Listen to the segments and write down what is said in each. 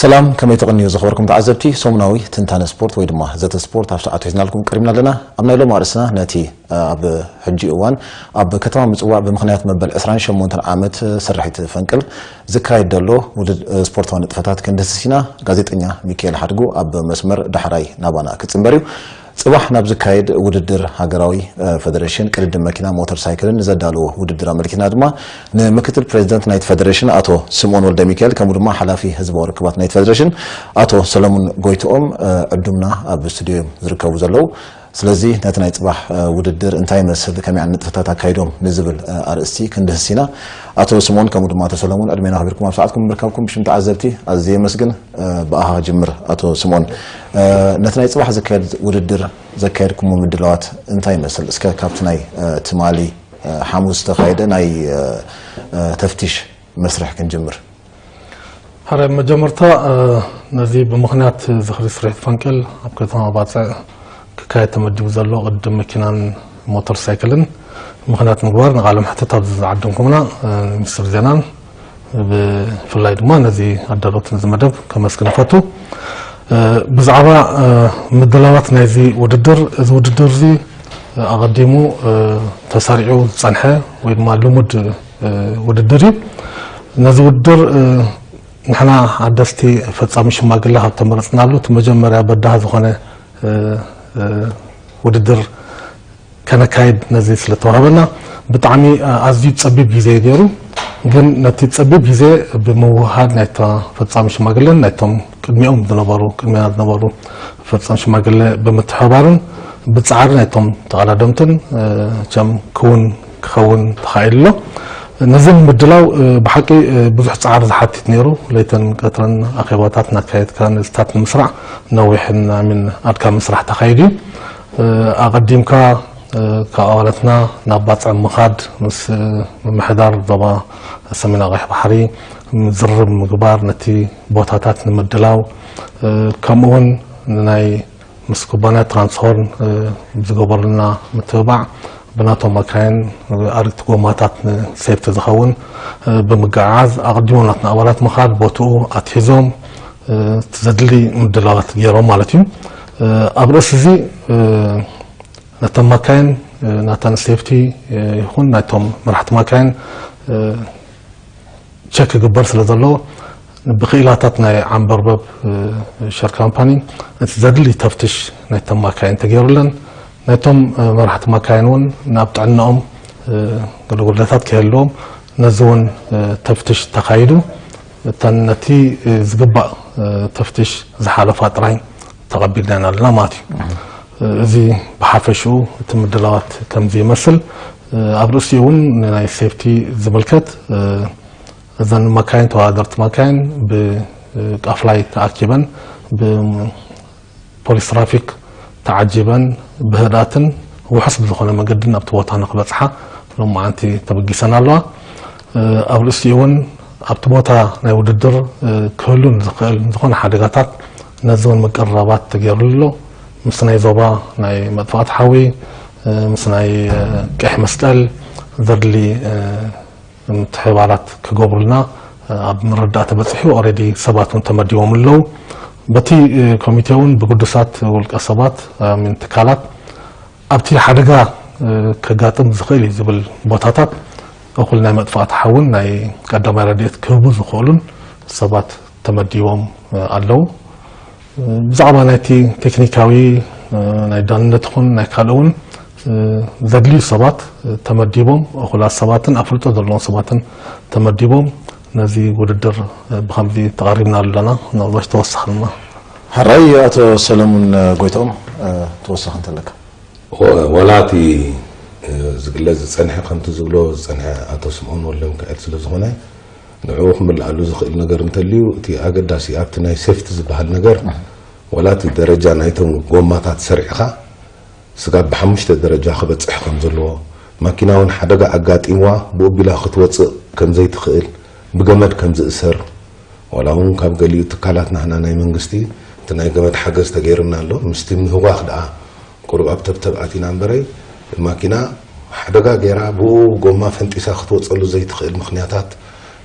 ሰላም፣ ከመይ ትቕንዩ ዝኸበርኩም ተዓዘብቲ? ሰሙናዊ ትንታነ ስፖርት ወይ ድማ ዘተ ስፖርት ኣብ ሰዓቱ ሒዝናልኩም ቀሪብና ኣለና። ኣብ ናይ ሎሚ ኣርእስትና ነቲ ኣብ ሕጂ እዋን ኣብ ከተማ ምጽዋዕ ብምኽንያት መበል ዕስራን ሸሞንተን ዓመት ስርሒት ፈንቅል ዝካየድ ዘሎ ውድድ ስፖርታዊ ንጥፈታት ክንድህስስ ኢና። ጋዜጠኛ ሚካኤል ሓድጉ ኣብ መስመር ዳሕራይ ናባና ክጽንበር እዩ። ጽባሕ ናብ ዝካየድ ውድድር ሃገራዊ ፈደሬሽን ቅድድም መኪና ሞተር ሳይክልን ንዘዳለዎ ውድድር ኣመልኪትና ድማ ንምክትል ፕሬዚደንት ናይቲ ፈደሬሽን ኣቶ ስምኦን ወልደ ሚካኤል ከምኡ ድማ ሓላፊ ህዝባዊ ርክባት ናይቲ ፈደሬሽን ኣቶ ሰለሙን ጎይትኦም ዕዱምና ኣብ ስቱዲዮ እዮም ዝርከቡ ዘለዉ። ስለዚ ነቲ ናይ ጽባሕ ውድድር እንታይ ይመስል፣ ከመይ ዓይነት ንጥፈታት ኣካይዶም ንዝብል ኣርእስቲ ክንድህስ ኢና። ኣቶ ስምኦን ከምኡ ድማ ኣቶ ሰለሙን ዕድሜና ኣኽቢርኩም ኣብ ሰዓትኩም ምርካብኩም ብሽም ተዓዘብቲ ኣዝየ የመስግን። ብኣኻ ክጅምር ኣቶ ስምኦን፣ ነቲ ናይ ጽባሕ ዝካየድ ውድድር ዘካየድኩሞ ምድላዋት እንታይ ይመስል? እስከ ካብቲ ናይ ትማሊ ሓሙስ ዝተኻየደ ናይ ተፍቲሽ መስርሕ ክንጅምር። ሕራይ መጀመርታ ነዚ ብምኽንያት ዝኽሪ ስርሒት ፈንቅል ኣብ ከተማ ባጽዕ ክካየድ ተመዲቡ ዘሎ ቅድድም መኪናን ሞተር ሳይክልን ምኽንያት ምግባር ንቓለ መሕትት ኣብዚ ዝዓደምኩምና ሚኒስትር ዜናን ብፍላይ ድማ ነዚ ኣዳለውቲ ነዚ መደብ ከመስግን እፈቱ። ብዛዕባ ምድላዋት ናይዚ ውድድር፣ እዚ ውድድር እዚ ኣቐዲሙ ተሰሪዑ ዝጸንሐ ወይ ድማ ልሙድ ውድድር እዩ። ነዚ ውድድር ንሕና ሓደስቲ ፈጻሚ ሽማግለ ካብ ተመረጽናሉ እቲ መጀመርያ በዳህ ዝኾነ ውድድር ከነካይድ ነዚ ስለተዋህበና ብጣዕሚ ኣዝዩ ጸቢብ ግዜ እዩ ገይሩ። ግን ነቲ ጸቢብ ግዜ ብምውሃድ ናይታ ፈጻሚ ሽማግለን ናይቶም ቅድሚኦም ዝነበሩ ቅድሚና ዝነበሩ ፈጻሚ ሽማግለ ብምትሕባርን ብጻዕሪ ናይቶም ተቐዳደምትን ቸም ክውን ክኸውን ተኻኢሉ ኣሎ። ነዚ ንምድላው ብሓቂ ብዙሕ ጻዕሪ ዝሓትት ነይሩ። ለይተን ቀትረን ኣኼባታት እናካየድካ ነዚታት ንምስራዕ ነዊሕን ኣሚን ኣድካሚ ስራሕ ተኻይዱ እዩ። ኣቐዲምካ ካብ ኣባላትና ናብ ባጽዕ ምኻድ ምስ ምምሕዳር ዞባ ሰሜን ኣቕሕ ባሕሪ ዝርርብ ምግባር፣ ነቲ ቦታታት ንምድላው ከምኡ እውን ናይ ምስ ኩባንያ ትራንስሆርን ዝገበሩልና ምትብባዕ ብናቶም መካይን ኣርግቲ ጎማታት ንሴፍቲ ዝኸውን ብምግዕዓዝ ኣቐዲሞም ናትና ኣባላት ምኻድ ቦትኡ ኣትሒዞም እቲ ዘድሊ ምድላዋት ገይሮም ማለት እዩ። ኣብ ርእሲ እዚ ነተን መካይን ናተን ሴፍቲ ይኹን ናይቶም መራሕቲ መካይን ቸክ ክግበር ስለ ዘለዎ ብክኢላታት ናይ ዓንበርበብ ሸር ካምፓኒ እቲ ዘድሊ ተፍትሽ ናይተን መካይን ተገይሩለን ናይቶም መራሕቲ መካይን እውን ናብ ጥዕናኦም ገለ ጉድለታት ከይህልዎም ነዚ እውን ተፍትሽ ተኻይዱ እተን ነቲ ዝግባእ ተፍትሽ ዝሓለፋ ጥራይ ተቐቢልና ኢና ኣለና ማለት እዩ። እዚ ብሓፈሽኡ እቲ ምድላዋት ከምዚ ይመስል። ኣብ ርእሲኡ እውን ንናይ ሴፍቲ ዝምልከት እዘን መካይን ተወዳደርቲ መካይን ብቃፍላይ ተኣኪበን ብፖሊስ ትራፊክ ተዓጂበን ብህድኣትን ውሑስ ብዝኾነ መገዲ ናብቲ ቦታ ንክበፅሓ ሎማዓንቲ ተበጊሰን ኣለዋ። ኣብ ርእሲኡ እውን ኣብቲ ቦታ ናይ ውድድር ክህሉ ንዝኽእል ዝኾነ ሓደጋታት ነዚ እውን ምቅርራባት ተገይሩሉ ኣሎ። ምስ ናይ ዞባ ናይ መጥፋእቲ ሓዊ ምስ ናይ ቀይሕ መስቀል ዘድሊ ምትሕባራት ክገብሩልና ኣብ ምርዳእ ተበፂሑ። ኦሬዲ ሰባት እውን ተመዲቦም ኣለዉ። በቲ ኮሚቴ እውን ብግዱሳት ውልቀ ሰባት ሚን ትካላት ኣብቲ ሓደጋ ከጋጥም ዝኽእል እዩ ዝብል ቦታታት እኹል ናይ መጥፋእቲ ሓውን ናይ ቀዳማይ ረድኤት ክህቡ ዝኽእሉን ሰባት ተመዲቦም ኣለዉ። ብዛዕባ ናይቲ ቴክኒካዊ ናይ ዳንነት ይኹን ናይ ካልእ እውን ዘድልዩ ሰባት ተመዲቦም እኹላት ሰባትን ኣፍልጦ ዘለዎም ሰባትን ተመዲቦም ነዚ ውድድር ብከምዚ ተቐሪብና ኣለና። ምናልባሽ ተወሳኺ ድማ ሕራይ ኣቶ ሰለሙን ጎይትኦም ተወሳኺ እንተለካ። ወላ እቲ ዝግለጽ ዝጸንሐ ከምቲ ዝብሎ ዝጸንሐ ኣቶ ስምኦን ወልደሚካኤል ስለ ዝኾነ ንዕኡ ክምልኣሉ ዝኽእል ነገር እንተልዩ እቲ ኣገዳሲ ኣብቲ ናይ ሴፍቲ ዝበሃል ነገር ወላ እቲ ደረጃ ናይቶም ጎማታት ሰሪዕኻ ስጋብ ብሓሙሽተ ደረጃ ክበጽሕ ከም ዘለዎ ማኪና እውን ሓደጋ ኣጋጢምዋ ብኡቢላ ክትወጽእ ከም ዘይትኽእል ብገመድ ከም ዝእሰር ዋላ እውን ካብ ገሊኡ ትካላት ናህና ናይ መንግስቲ እቲ ናይ ገመድ ሓገዝ ተገይርና ኣሎ ምስቲ ምህዋኽ ደኣ ቁሩብ ኣብ ተብተብ ኣቲና እምበረይ ማኪና ሓደጋ ገይራ ብኡ ጎማ ፈንጢሳ ክትወፀሉ ዘይትኽእል ምኽንያታት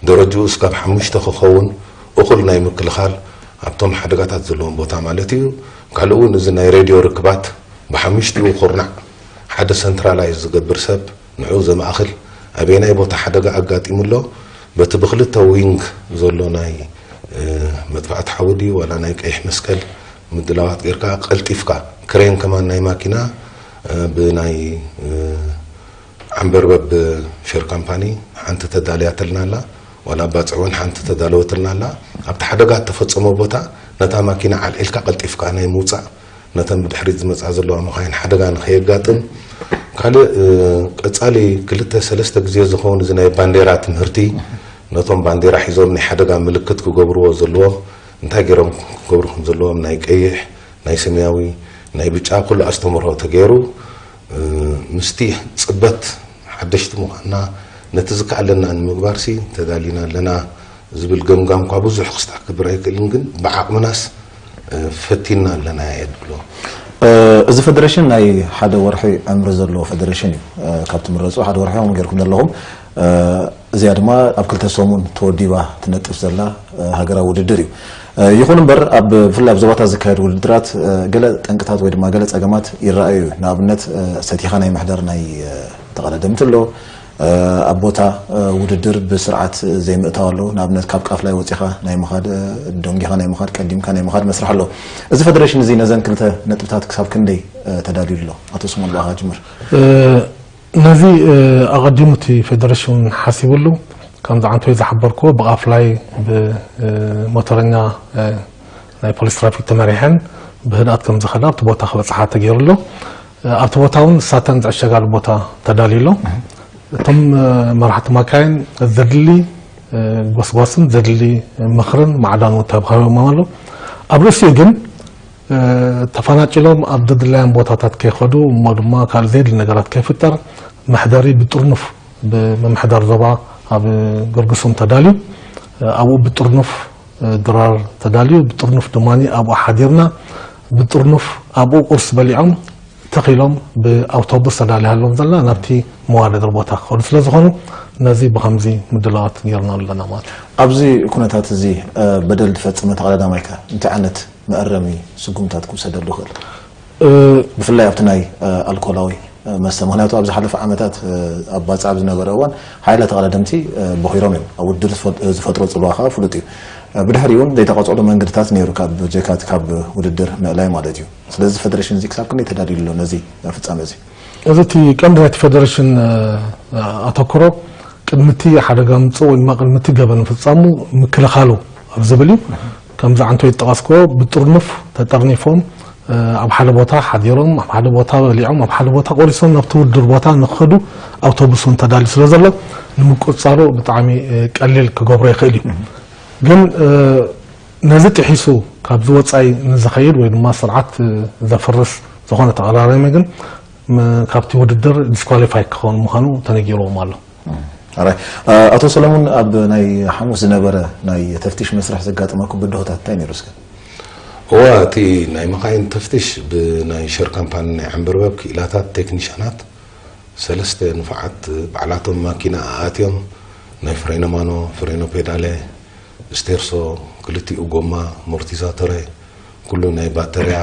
ደረጅኡ እስካብ ሓሙሽተ ክኸውን እኹል ናይ ምክልኻል ኣብቶም ሓደጋታት ዘለዎም ቦታ ማለት እዩ። ካልእ እውን እዚ ናይ ሬድዮ ርክባት ብሓሙሽቲኡ ኩርናዕ ሓደ ሰንትራላይዝ ዝገብር ሰብ ንዑ ዘማእኽል ኣበየናይ ቦታ ሓደጋ ኣጋጢሙ ኣሎ፣ በቲ ብክልተ ዊንግ ዘሎ ናይ መጥፋእቲ ሓዊ ድዩ ዋላ ናይ ቀይሕ መስቀል ምድላዋት ጌርካ ቀልጢፍካ፣ ክሬን ከማን ናይ ማኪና ብናይ ዓንበርበብ ሸር ካምፓኒ ሓንቲ ተዳልያትልና ኣላ። ዋላ ኣባፅዕ እውን ሓንቲ ተዳለወትልና ኣላ። ኣብቲ ሓደጋ እተፈፀመ ቦታ ነታ ማኪና ዓልዒልካ ቀልጢፍካ ናይ ምውፃእ፣ ነተን ብድሕሪት ዝመፃ ዘለዋ መኻይን ሓደጋ ንኸየጋጥም። ካልእ ቀፃሊ ክልተ ሰለስተ ግዜ ዝኸውን እዚ ናይ ባንዴራ ትምህርቲ፣ ነቶም ባንዴራ ሒዞም ናይ ሓደጋ ምልክት ክገብርዎ ዘለዎም እንታይ ገይሮም ክገብሩ ከም ዘለዎም ናይ ቀይሕ ናይ ሰማያዊ ናይ ብጫ ኩሉ ኣስተምህሮ ተገይሩ ምስቲ ፅበት ሓደሽቲ ምዃንና ነቲ ዝከኣለና ንምግባርሲ ተዳሊና ኣለና ዝብል ገምጋም እኳ ብዙሕ ክስተኣክብር ኣይክእልን፣ ግን ብዓቕምናስ ፈቲና ኣለና እየ ድብሎ። እዚ ፈደሬሽን ናይ ሓደ ወርሒ ዕምሪ ዘለዎ ፈደሬሽን እዩ። ካብ ትምረፁ ሓደ ወርሒ ውን ጌርኩም ዘለኹም። እዚኣ ድማ ኣብ ክልተ ሰሙን ተወዲባ ትነጥፍ ዘላ ሃገራዊ ውድድር እዩ። ይኹን እምበር ኣብ ብፍላይ ኣብ ዞባታት ዝካየድ ውድድራት ገለ ጠንቅታት ወይ ድማ ገለ ፀገማት ይረኣዩ እዩ። ንኣብነት ሰቲኻ ናይ ምሕዳር ናይ ተቐዳደምቲ ኣሎ። ኣብ ቦታ ውድድር ብስርዓት ዘይምእታው ኣሎ። ንኣብነት ካብ ቃፍላይ ወፂኻ ናይ ምኻድ ደንጊኻ ናይ ምኻድ ቀዲምካ ናይ ምኻድ መስርሕ ኣሎ። እዚ ፈደሬሽን እዚ ነዘን ክልተ ነጥብታት ክሳብ ክንደይ ተዳልዩ ኣሎ? ኣቶ ስሞን ብኣኻ ጅምር። ነዚ ኣቐዲሙ እቲ ፌደሬሽን ሓሲብሉ ከምዚ ዓንቶይ ዝሓበርክዎ ብቓፍላይ ብሞተረኛ ናይ ፖሊስ ትራፊክ ተመሪሐን ብህድኣት ከም ዝኸዳ ኣብቲ ቦታ ክበፅሓ ተገይሩ ኣሎ። ኣብቲ ቦታ እውን ንሳተን ዝዕሸጋሉ ቦታ ተዳልዩ ኣሎ። እቶም መራሕቲ ማካይን ዘድሊ ጎስጓስን ዘድሊ ምኽርን ማዕዳን እውን ተዋሂቦም ኣሎ። ኣብ ርእሲኡ ግን ተፈናጭሎም ኣብ ዘድላዮም ቦታታት ከይኸዱ እሞ ድማ ካልእ ዘየድሊ ነገራት ከይፍጠር መሕደሪ ብጥርኑፍ ብምምሕዳር ዞባ ኣብ ገርግሱም ተዳልዩ ኣብኡ ብጥርኑፍ ድራር ተዳልዩ ብጥርኑፍ ድማ ኣብኡ ሓዲርና ብጥርኑፍ ኣብኡ ቁርሲ በሊዖም ተኺሎም ብኣውቶቡስ ተዳልያ ሃሎም ዘላ ናብቲ መዋደድር ቦታ ክኸዱ ስለ ዝኾኑ ነዚ ብኸምዚ ምድላዋት ጌርና ኣለና ማለት እዩ። ኣብዚ ኩነታት እዚ በደል ዝፈጸመ ተቐዳዳማይከ እንታይ ዓይነት መእረሚ ስጉምታት ክውሰደሉ ይኽእል? ብፍላይ ኣብቲ ናይ ኣልኮላዊ መስተ፣ ምክንያቱ ኣብ ዝሓለፈ ዓመታት ኣብ ባጽዕ ኣብ ዝነበረ እዋን ሓይላ ተቐዳደምቲ ቦኺሮም እዮም። ኣብ ውድድር ዝፈጥሮ ጽልዋ ከዓ ፍሉጥ እዩ። ብድሕሪኡ እውን ዘይተቐጽዕሉ መንገድታት ነይሩ፣ ካብ ጀካት ካብ ውድድር ምእላይ ማለት እዩ። ስለዚ ፈደሬሽን እዚ ክሳብ ክንደይ ተዳልዩ ኣሎ ነዚ ፍጻመ እዚ? እዚ እቲ ቀንዲ ናይቲ ፈደሬሽን ኣተኩሮ ቅድሚ እቲ ሓደጋ ምምፅኡ ወይ ድማ ቅድሚ እቲ ገበን ምፍፃሙ ምክልኻሉ ኣብ ዝብል እዩ። ከምዚ ዓንቶ ይጠቐስክዎ ብጥርኑፍ ተጠርኒፎም ኣብ ሓደ ቦታ ሓዲሮም ኣብ ሓደ ቦታ በሊዖም ኣብ ሓደ ቦታ ቆሪሶም ናብቲ ውድድር ቦታ ንክኸዱ ኣውቶቡስ እውን ተዳልዩ ስለ ዘሎ ንምቁፅፃሩ ብጣዕሚ ቀሊል ክገብሮ ይኽእል እዩ። ግን ነዚ ጥሒሱ ካብዚ ወፃኢ ንዝኸይድ ወይ ድማ ስርዓት ዘፍርስ ዝኾነ ተቐዳዳሚ ግን ካብቲ ውድድር ዲስኳሊፋይ ክኸውን ምዃኑ ተነጊርዎም ኣሎ። ኣቶ ሰለሙን፣ ኣብ ናይ ሓሙስ ዝነበረ ናይ ተፍቲሽ መስርሕ ዘጋጠመኩም ብድሆታት እንታይ ነይሩ? እስከ እዋ እቲ ናይ መኻይን ተፍቲሽ ብናይ ሸር ካምፓኒ ናይ ዓንበርበብ ክኢላታት ቴክኒሻናት ሰለስተ ንፉዓት ባዕላቶም ማኪና ኣኣትዮም ናይ ፍሬኖ ማኖ፣ ፍሬኖ ፔዳለ፣ ስቴርሶ፣ ክልቲኡ ጎማ፣ ሞርቲዛተረ፣ ኩሉ ናይ ባተርያ፣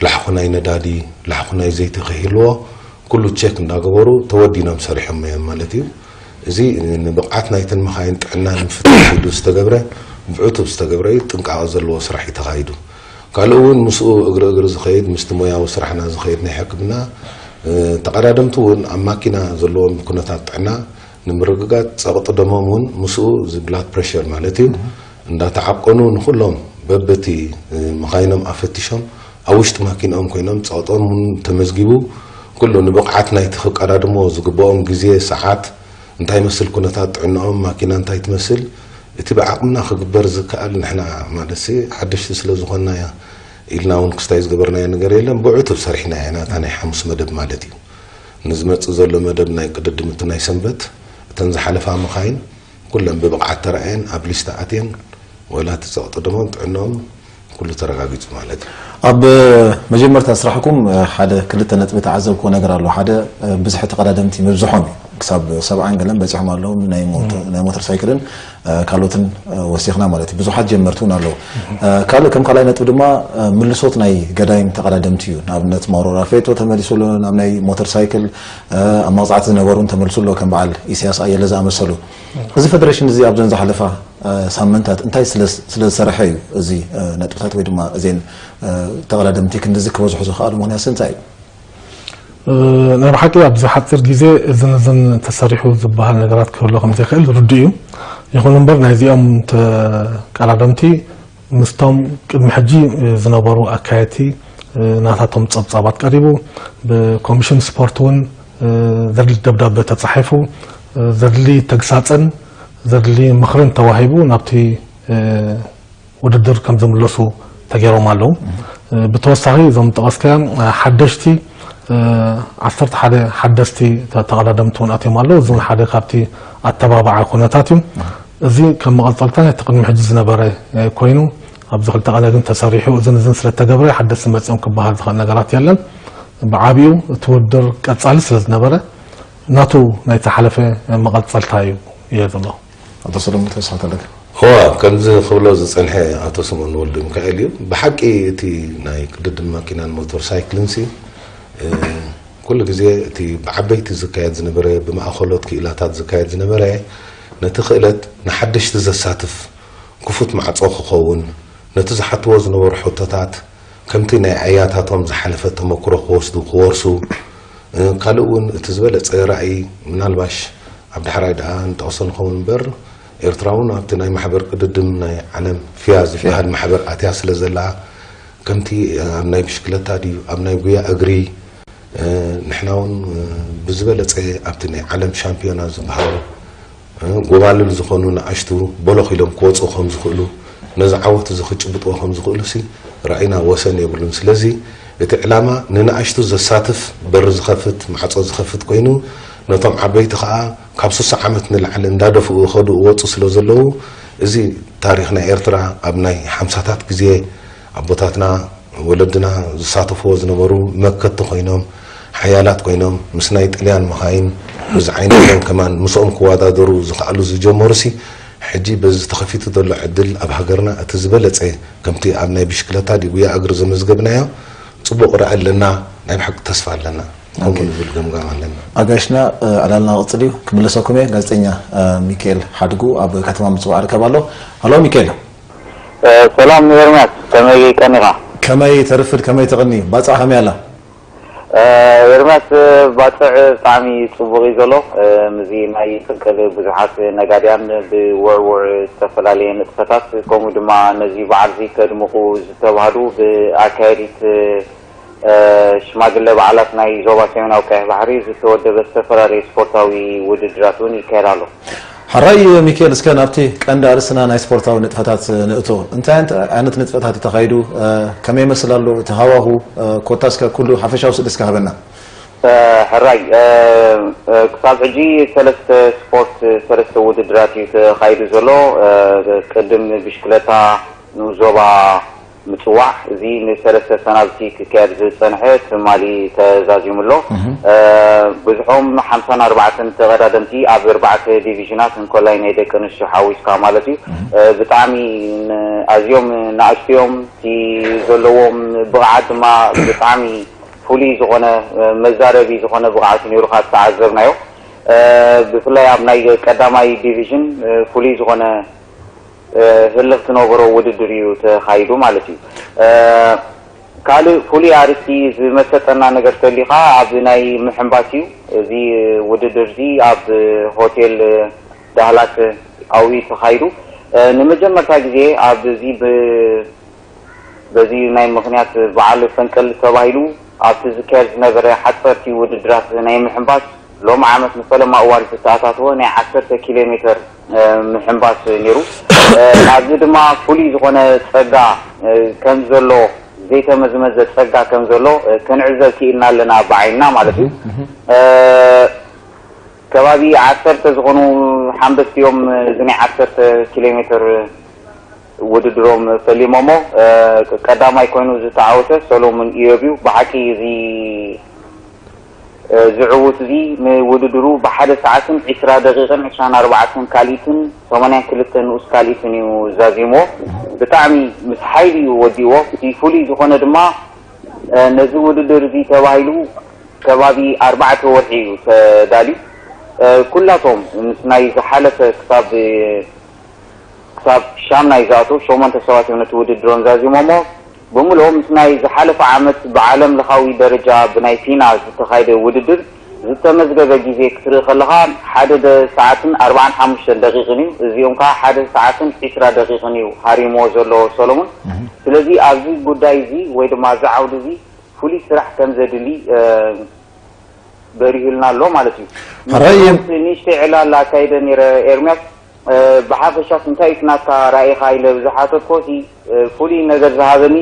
ላሕኹ ናይ ነዳዲ፣ ላሕኹ ናይ ዘይቲ ከይህልዎ ኩሉ ቸክ እንዳገበሩ ተወዲኖም ሰሪሖም እዮም ማለት እዩ። እዚ ንብቕዓት ናይተን መኻይን ጥዕና ንምፍታሽ ኢሉ ዝተገብረ ብዕቱብ ዝተገብረ እዩ። ጥንቃቐ ዘለዎ ስራሕ እዩ ተኻይዱ። ካልእ እውን ምስኡ እግሪ እግሪ ዝኸይድ ምስቲ ሞያዊ ስራሕና ዝኸይድ ናይ ሕክምና ተቐዳደምቲ እውን ኣብ ማኪና ዘለዎም ኩነታት ጥዕና ንምርግጋፅ ፀቕጢ ደሞም እውን ምስኡ እዚ ብላድ ፕሬሸር ማለት እዩ እንዳተዓቀኑ ንኩሎም በብቲ መኻይኖም ኣፈቲሾም ኣብ ውሽጢ ማኪንኦም ኮይኖም ፀቕጦም እውን ተመዝጊቡ ኩሉ ንብቕዓት ናይቲ ክቀዳድሞ ዝግብኦም ግዜ ሰዓት እንታይ ይመስል ኩነታት ጥዕናኦም ማኪና እንታይ ትመስል እቲ ብዓቕምና ክግበር ዝከኣል ንሕና ማለት ሓደሽቲ ስለ ዝኾንና ኢልና እውን ክስታይ ዝገበርናዮ ነገር የለን ብዕቱብ ሰሪሕና ኢና እታ ናይ ሓሙስ መደብ ማለት እዩ ንዝመፅእ ዘሎ መደብ ናይ ቅድድምቲ ናይ ሰንበት እተን ዝሓለፋ መኻይን ኩለን ብብቕዓት ተራእየን ኣብ ሊስታ ኣትየን ወላ እቲ ፀቕጢ ደሞም ጥዕንኦም ኩሉ ተረጋጊፁ ማለት እዩ። ኣብ መጀመርታ ስራሕኩም ሓደ ክልተ ነጥቢ ተዓዘብክዎ ነገር ኣሎ። ሓደ ብዝሒ ተቐዳደምቲ ምብዝሖም እዩ። ክሳብ ሰብዓን ገለን በፂሖም ኣለዉ። ናይ ሞተር ሳይክልን ካልኦትን ወሲኽና ማለት እዩ። ብዙሓት ጀመርቲ እውን ኣለዉ። ካልእ ከም ካልኣይ ነጥቢ ድማ ምልሶት ናይ ገዳይም ተቐዳደምቲ እዩ። ንኣብነት ማውሮ ራፌቶ ተመሊሱ ኣሎ ናብ ናይ ሞተር ሳይክል፣ ኣብ መቕፃዕቲ ዝነበሩ እውን ተመልሱ ኣሎ ከም በዓል ኢሳያስ ኣየለ ዝኣመሰሉ። እዚ ፌደሬሽን እዚ ኣብዘን ዝሓለፋ ሳምንታት እንታይ ስለ ዝሰረሐ እዩ እዚ ነጥብታት ወይ ድማ እዘን ተቐዳደምቲ ክንድዚ ክበዝሑ ዝኸኣሉ ምኽንያት እንታይ እዩ? ናይ ብሓቂ ኣብዚ ሓፂር ግዜ እዝን እዝን ተሰሪሑ ዝበሃል ነገራት ክህሉ ከምዘይክእል ርዱእ እዩ። ይኹን እምበር ናይዚኦም ተቀዳደምቲ ምስቶም ቅድሚ ሕጂ ዝነበሩ ኣካየድቲ ናታቶም ፀብፃባት ቀሪቡ፣ ብኮሚሽን ስፖርት እውን ዘድሊ ደብዳበ ተፃሒፉ፣ ዘድሊ ተግሳፅን ዘድሊ ምኽርን ተዋሂቡ ናብቲ ውድድር ከም ዝምለሱ ተገይሮም ኣለዉ። ብተወሳኺ እዞም ጠቐስካዮም ሓደሽቲ ዓሰርተ ሓደ ሓደስቲ ተቐዳደምቲ እውን ኣትዮም ኣለዉ። እዚ እውን ሓደ ካብቲ ኣተባባዒ ኩነታት እዩ። እዚ ከም መቐፀልታ እቲ ቅድሚ ሕጂ ዝነበረ ኮይኑ ኣብዚ ክልተ ቀነ ግን ተሰሪሑ እዝን እዝን ስለተገብረ ሓደስቲ መፅኦም ክበሃል ዝኽእል ነገራት የለን። ብዓብዩ እቲ ውድድር ቀፃሊ ስለ ዝነበረ ናቱ ናይ ተሓለፈ መቐፀልታ እዩ እየ ዘሎ። ኣቶ ሰለሙን ተስፋ ኣለካ? እዋ ከምዚ ክብሎ ዝፀንሐ ኣቶ ስምኦን ወልደ ሚካኤል እዩ። ብሓቂ እቲ ናይ ቅድድም ማኪናን ሞተር ሳይክልን ሲ ኩሉ ግዜ እቲ ብዓበይቲ ዝካየድ ዝነበረ ብማእኸሎት ክኢላታት ዝካየድ ዝነበረ ነቲ ክእለት ንሓደሽቲ ዘሳትፍ ክፉት ማዕፆ ክኸውን ነቲ ዝሓትዎ ዝነበሩ ሕቶታት ከምቲ ናይ ኣያታቶም ዝሓለፈ ተመክሮ ክወስዱ ክወርሱ ካልእ እውን እቲ ዝበለፀ ራእይ ምናልባሽ ኣብ ዳሕራይ ደኣ ንጠቕሶ ንኸውን እምበር ኤርትራ እውን ኣብቲ ናይ ማሕበር ቅድድም ናይ ዓለም ፊያ ዝበሃል ማሕበር ኣትያ ስለ ዘላ ከምቲ ኣብ ናይ ብሽክለታ ድዩ ኣብ ናይ ጉያ እግሪ ንሕና እውን ብዝበለፀ ኣብቲ ናይ ዓለም ሻምፒዮና ዝበሃሉ ጎባልል ዝኾኑ ንኣሽቱ ቦሎኽ ኢሎም ክወፁ ከም ዝኽእሉ ነዚ ዓወት እዚ ክጭብጥዎ ከም ዝኽእሉ ሲ ራእይና ወሰን የብሉን። ስለዚ እቲ ዕላማ ንንኣሽቱ ዘሳትፍ በሪ ዝኸፍት ማዕፆ ዝኸፍት ኮይኑ ነቶም ዓበይቲ ከዓ ካብ ሱሳ ዓመት ንላዕሊ እንዳደፍኡ ይኸዱ እወፁ ስለ ዘለዉ እዚ ታሪኽ ናይ ኤርትራ ኣብ ናይ ሓምሳታት ግዜ ኣቦታትና ወለድና ዝሳተፍዎ ዝነበሩ መከቲ ኮይኖም ሓያላት ኮይኖም ምስ ናይ ጥልያን መኻይን ብዚ ዓይነቶም ከማን ምስኦም ክወዳደሩ ዝኸኣሉ ዝጀመሩ ሲ ሕጂ በዚ ተኸፊቱ ዘሎ ዕድል ኣብ ሃገርና እቲ ዝበለፀ ከምቲ ኣብ ናይ ብሽክለታ ድዩ ጉያ እግሪ ዘመዝገብናዮ ፅቡቕ ራኢ ኣለና ናይ ብሓቂ ተስፋ ኣለና ከምኡ ንብል ገምጋም ኣለና። ኣጋይሽና ዕላልና ክቕፅል እዩ ክምለሰኩም እየ። ጋዜጠኛ ሚካኤል ሓድጉ ኣብ ከተማ ምፅዋዕ ርከብ ኣሎ። ሃሎ ሚካኤል። ሰላም ኤርምያስ፣ ከመይ ቀኒኻ? ከመይ ተርፍድ፣ ከመይ ትቕኒ? ባጽዕ ከመይ ኣላ? ኤርምያስ፣ ባጽዕ ብጣዕሚ ጽቡቕ እዩ ዘሎ። ምስዚ ናይ ፍንቅል ብዙሓት ነጋድያን ብውዕውዕ ዝተፈላለየ ንጥፈታት፣ ከምኡ ድማ ነዚ በዓል እዚ ከድምቑ ዝተባህሉ ብኣካየዲት ሽማግለ በዓላት ናይ ዞባ ሰሜናዊ ቀይሕ ባሕሪ ዝተወደበ ዝተፈላለየ ስፖርታዊ ውድድራት እውን ይካየድ ኣሎ። ሕራይ ሚኪኤል፣ እስከ ናብቲ ቀንዲ ኣርእስትና ናይ ስፖርታዊ ንጥፈታት ንእቶ። እንታይ ዓይነት ንጥፈታት እዩ ተኻይዱ? ከመይ ይመስል ኣሎ እቲ ሃዋሁ? ኮታ እስከ ኩሉ ሓፈሻዊ ስእሊ እስከ ሃበና። ሕራይ ክሳብ ሕጂ ሰለስተ ስፖርት ሰለስተ ውድድራት እዩ ተኻይዱ ዘሎ። ቅድም ብሽክለታ ንዞባ ምጽዋዕ፣ እዚ ንሰለስተ ሰናብቲ ክካየድ ዝጸንሐ ትማሊ ተዛዚሙ ኣሎ። ብዝሖም ሓምሳን ኣርባዕተን ተቐዳደምቲ ኣብ ኣርባዕተ ዲቪዥናት፣ እንኮላይ ናይ ደቂ ኣንስትዮ ሓዊስካ ማለት እዩ። ብጣዕሚ ኣዝዮም ንኣሽቱ እዮም። እቲ ዘለዎም ብቕዓት ድማ ብጣዕሚ ፍሉይ ዝኾነ መዛረቢ ዝኾነ ብቕዓት ነይሩ ካብ ዝተዓዘብናዮ። ብፍላይ ኣብ ናይ ቀዳማይ ዲቪዥን ፍሉይ ዝኾነ ህልኽ ዝነበሮ ውድድር እዩ ተኻይዱ ማለት እዩ። ካልእ ፍሉይ ኣርእስቲ ዝመሰጠና ነገር ተሊኻ ኣብ ናይ ምሕንባስ እዩ። እዚ ውድድር እዚ ኣብ ሆቴል ዳህላክ ኣዊ ተኻይዱ። ንመጀመርታ ግዜ ኣብዚ ብ በዚ ናይ ምኽንያት በዓል ፈንቅል ተባሂሉ ኣብቲ ዝካየድ ዝነበረ ሓፀርቲ ውድድራት ናይ ምሕንባስ ሎም ዓመት ንፈለማ እዋን ዝተኣታተወ ናይ ዓሰርተ ኪሎ ሜትር ምሕንባስ ነይሩ። ኣብዚ ድማ ፍሉይ ዝኾነ ፀጋ ከም ዘሎ ዘይተመዝመዘ ፀጋ ከም ዘሎ ክንዕዘብ ክኢልና ኣለና ብዓይንና ማለት እዩ። ከባቢ ዓሰርተ ዝኾኑ ሓንበስቲ እዮም እዚ ናይ ዓሰርተ ኪሎ ሜትር ውድድሮም ፈሊሞሞ። ቀዳማይ ኮይኑ ዝተዓወተ ሰሎሙን ኢዮብ እዩ። ብሓቂ እዚ እዚ ዕዉት እዚ ንውድድሩ ብሓደ ሰዓትን ዕስራ ደቂቕን ዕስራን ኣርባዕተን ካልኢትን ሰማንያን ክልተ ንኡስ ካልኢትን እዩ ዛዚምዎ። ብጣዕሚ ምስ ሓይሊ እዩ ወዲእዎ። እቲ ፍሉይ ዝኾነ ድማ ነዚ ውድድር እዚ ተባሂሉ ከባቢ ኣርባዕተ ወርሒ እዩ ተዳልዩ። ኩላቶም ምስ ናይ ዝሓለፈ ክሳብ ክሳብ ሻምናይ ዝኣተው ሸሞንተ ሰባት እዮም ነቲ ውድድሮም ዛዚሞሞ። ብምልኦም ምስ ናይ ዝሓለፈ ዓመት ብዓለም ለኻዊ ደረጃ ብናይ ፊና ዝተኻየደ ውድድር ዝተመዝገበ ግዜ ክትርኢ ከለኻ ሓደ ደ- ሰዓትን ኣርባዓን ሓሙሽተን ደቂቕን እዩ። እዚኦም ከዓ ሓደ ሰዓትን ዕስራ ደቂቕን እዩ ሃሪሞ ዘሎ ሰሎሞን። ስለዚ ኣብዚ ጉዳይ እዚ ወይ ድማ እዚ ዓውዲ እዚ ፍሉይ ስራሕ ከም ዘድሊ በሪሁልና ኣሎ ማለት እዩ። ሕራይ። ንሽተይ ዕላል ኣካይደ ነይረ ኤርምያስ። ብሓፈሻስ እንታይ እዩ ናትካ ራኢኻ ኢለ ብዝሓተትኮ እቲ ፍሉይ ነገር ዝሃበኒ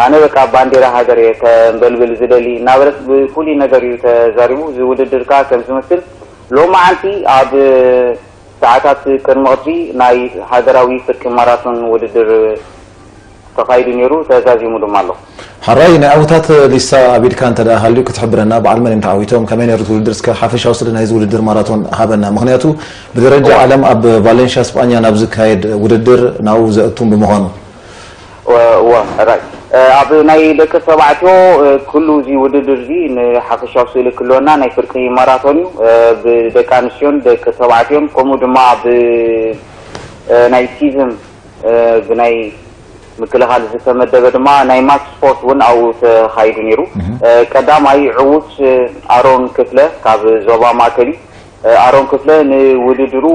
ኣነ በቃ ባንዴራ ሃገር እየ ከንበልብል ዝደሊ እናበለት ብፍሉይ ነገር እዩ ተዛሪቡ። እዚ ውድድር ከዓ ከም ዝመስል ሎማዓንቲ ኣብ ሰዓታት ቅድሚ ቅድሚ ናይ ሃገራዊ ፍርቂ ማራቶን ውድድር ተኻይዱ ነይሩ ተዛዚሙ ድማ ኣሎ። ሓራይ ናይ ዓውታት ሊስታ ኣብ ኢድካ እንተ ደኣ ሃልዩ ክትሕብረና በዓል መን እዮም ተዓዊቶም ከመይ ነይሩ እቲ ውድድር እስከ ሓፈሻዊ ስእሊ ናይዚ ውድድር ማራቶን ሃበና ምክንያቱ ብደረጃ ዓለም ኣብ ቫሌንሽያ ስጳኛ ናብ ዝካየድ ውድድር ናብኡ ዘእቱን ብምዃኑ እወ ሕራይ ኣብ ናይ ደቂ ተባዕትዮ ኩሉ እዚ ውድድር እዚ ንሓፈሻዊ ስእሊ ክህልወና ናይ ፍርቂ ማራቶን እዩ። ብደቂ ኣንስትዮን ደቂ ተባዕትዮን ከምኡ ድማ ብ ናይ ቲዝም ብናይ ምክልኻል ዝተመደበ ድማ ናይ ማስ ስፖርት እውን ኣብኡ ተኻይዱ ነይሩ። ቀዳማይ ዕዉት ኣሮን ክፍለ ካብ ዞባ ማእከል እዩ። ኣሮን ክፍለ ንውድድሩ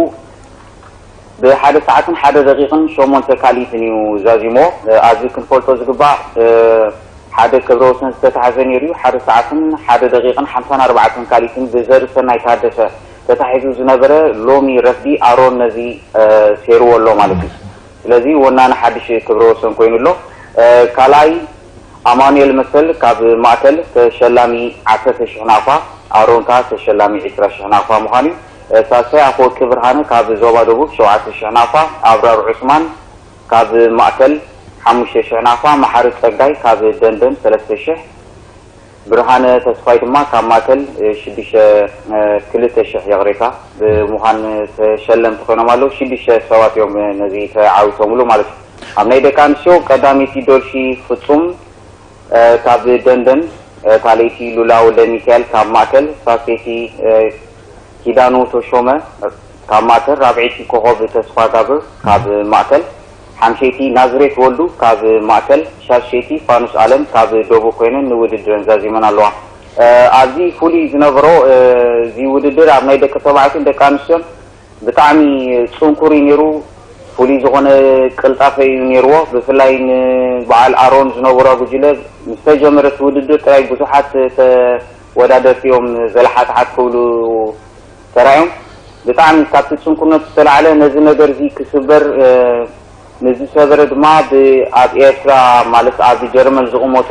ብሓደ ሰዓትን ሓደ ደቂቕን ሸሞንተ ካልኢትን እዩ ዛዚሞ። ኣብዚ ክንፈልጦ ዝግባእ ሓደ ክብረ ወሰን ዝተታሕዘ ነይሩ እዩ። ሓደ ሰዓትን ሓደ ደቂቕን ሓምሳን ኣርባዕተን ካልኢትን ብዘርእሰናይ ታደሰ ተታሒዙ ዝነበረ ሎሚ ረፍዲ ኣሮን ነዚ ሴርዎ ኣሎ ማለት እዩ። ስለዚ ወናኒ ሓድሽ ክብረ ወሰን ኮይኑ ኣሎ። ካልኣይ ኣማኑኤል መሰል ካብ ማእከል ተሸላሚ ዓሰርተ ሽሕ ናቕፋ፣ ኣሮን ከኣ ተሸላሚ ዕስራ ሽሕ ናቕፋ ምዃኑ እዩ። ሳልሳይ ኣፈወርቂ ብርሃነ ካብ ዞባ ደቡብ ሸውዓተ ሽሕ ናቕፋ፣ ኣብራር ዑስማን ካብ ማእከል ሓሙሽተ ሽሕ ናቕፋ፣ መሓሪ ጸጋይ ካብ ደንደን ሰለስተ ሽሕ፣ ብርሃነ ተስፋይ ድማ ካብ ማእከል ሽዱሽተ ክልተ ሽሕ ይቕሬታ ብምዃን ተሸለምቲ ኮይኖም ኣለዉ። ሽዱሽተ ሰባት እዮም ነዚ ተዓዊቶምሉ ማለት እዩ። ኣብ ናይ ደቂ ኣንስትዮ ቀዳመይቲ ዶልፊ ፍጹም ካብ ደንደን፣ ካልኣይቲ ሉላ ወልደሚካኤል ካብ ማእከል፣ ሳልሰይቲ ኪዳኑ ተሾመ ካብ ማእከል፣ ራብዐይቲ ኮኾብ ተስፋጋብር ካብ ማእከል፣ ሓምሸይቲ ናዝሬት ወልዱ ካብ ማእከል፣ ሻድሸይቲ ፋኑስ ኣለም ካብ ደቡብ ኮይነን ንውድድረን ዛዚመን ኣለዋ። ኣብዚ ፍሉይ ዝነበሮ እዚ ውድድር ኣብ ናይ ደቂ ተባዕትዮን ደቂ ኣንስትዮን ብጣዕሚ ጽንኩር እዩ ነይሩ። ፍሉይ ዝኾነ ቅልጣፈ እዩ ነይርዎ። ብፍላይ ንበዓል ኣሮን ዝነበሮ ጉጅለ ምስ ተጀመረ እቲ ውድድር ጥራይ ብዙሓት ተወዳደርቲ እዮም ዘለሓትሓት ክብሉ ተራእዮም። ብጣዕሚ ካብቲ ጽንኩርነት ዝተላዕለ ነዚ ነገር እዚ ክስበር ንዝሰበረ ድማ ኣብ ኤርትራ ማለት ኣብ ጀርመን ዝቕመጡ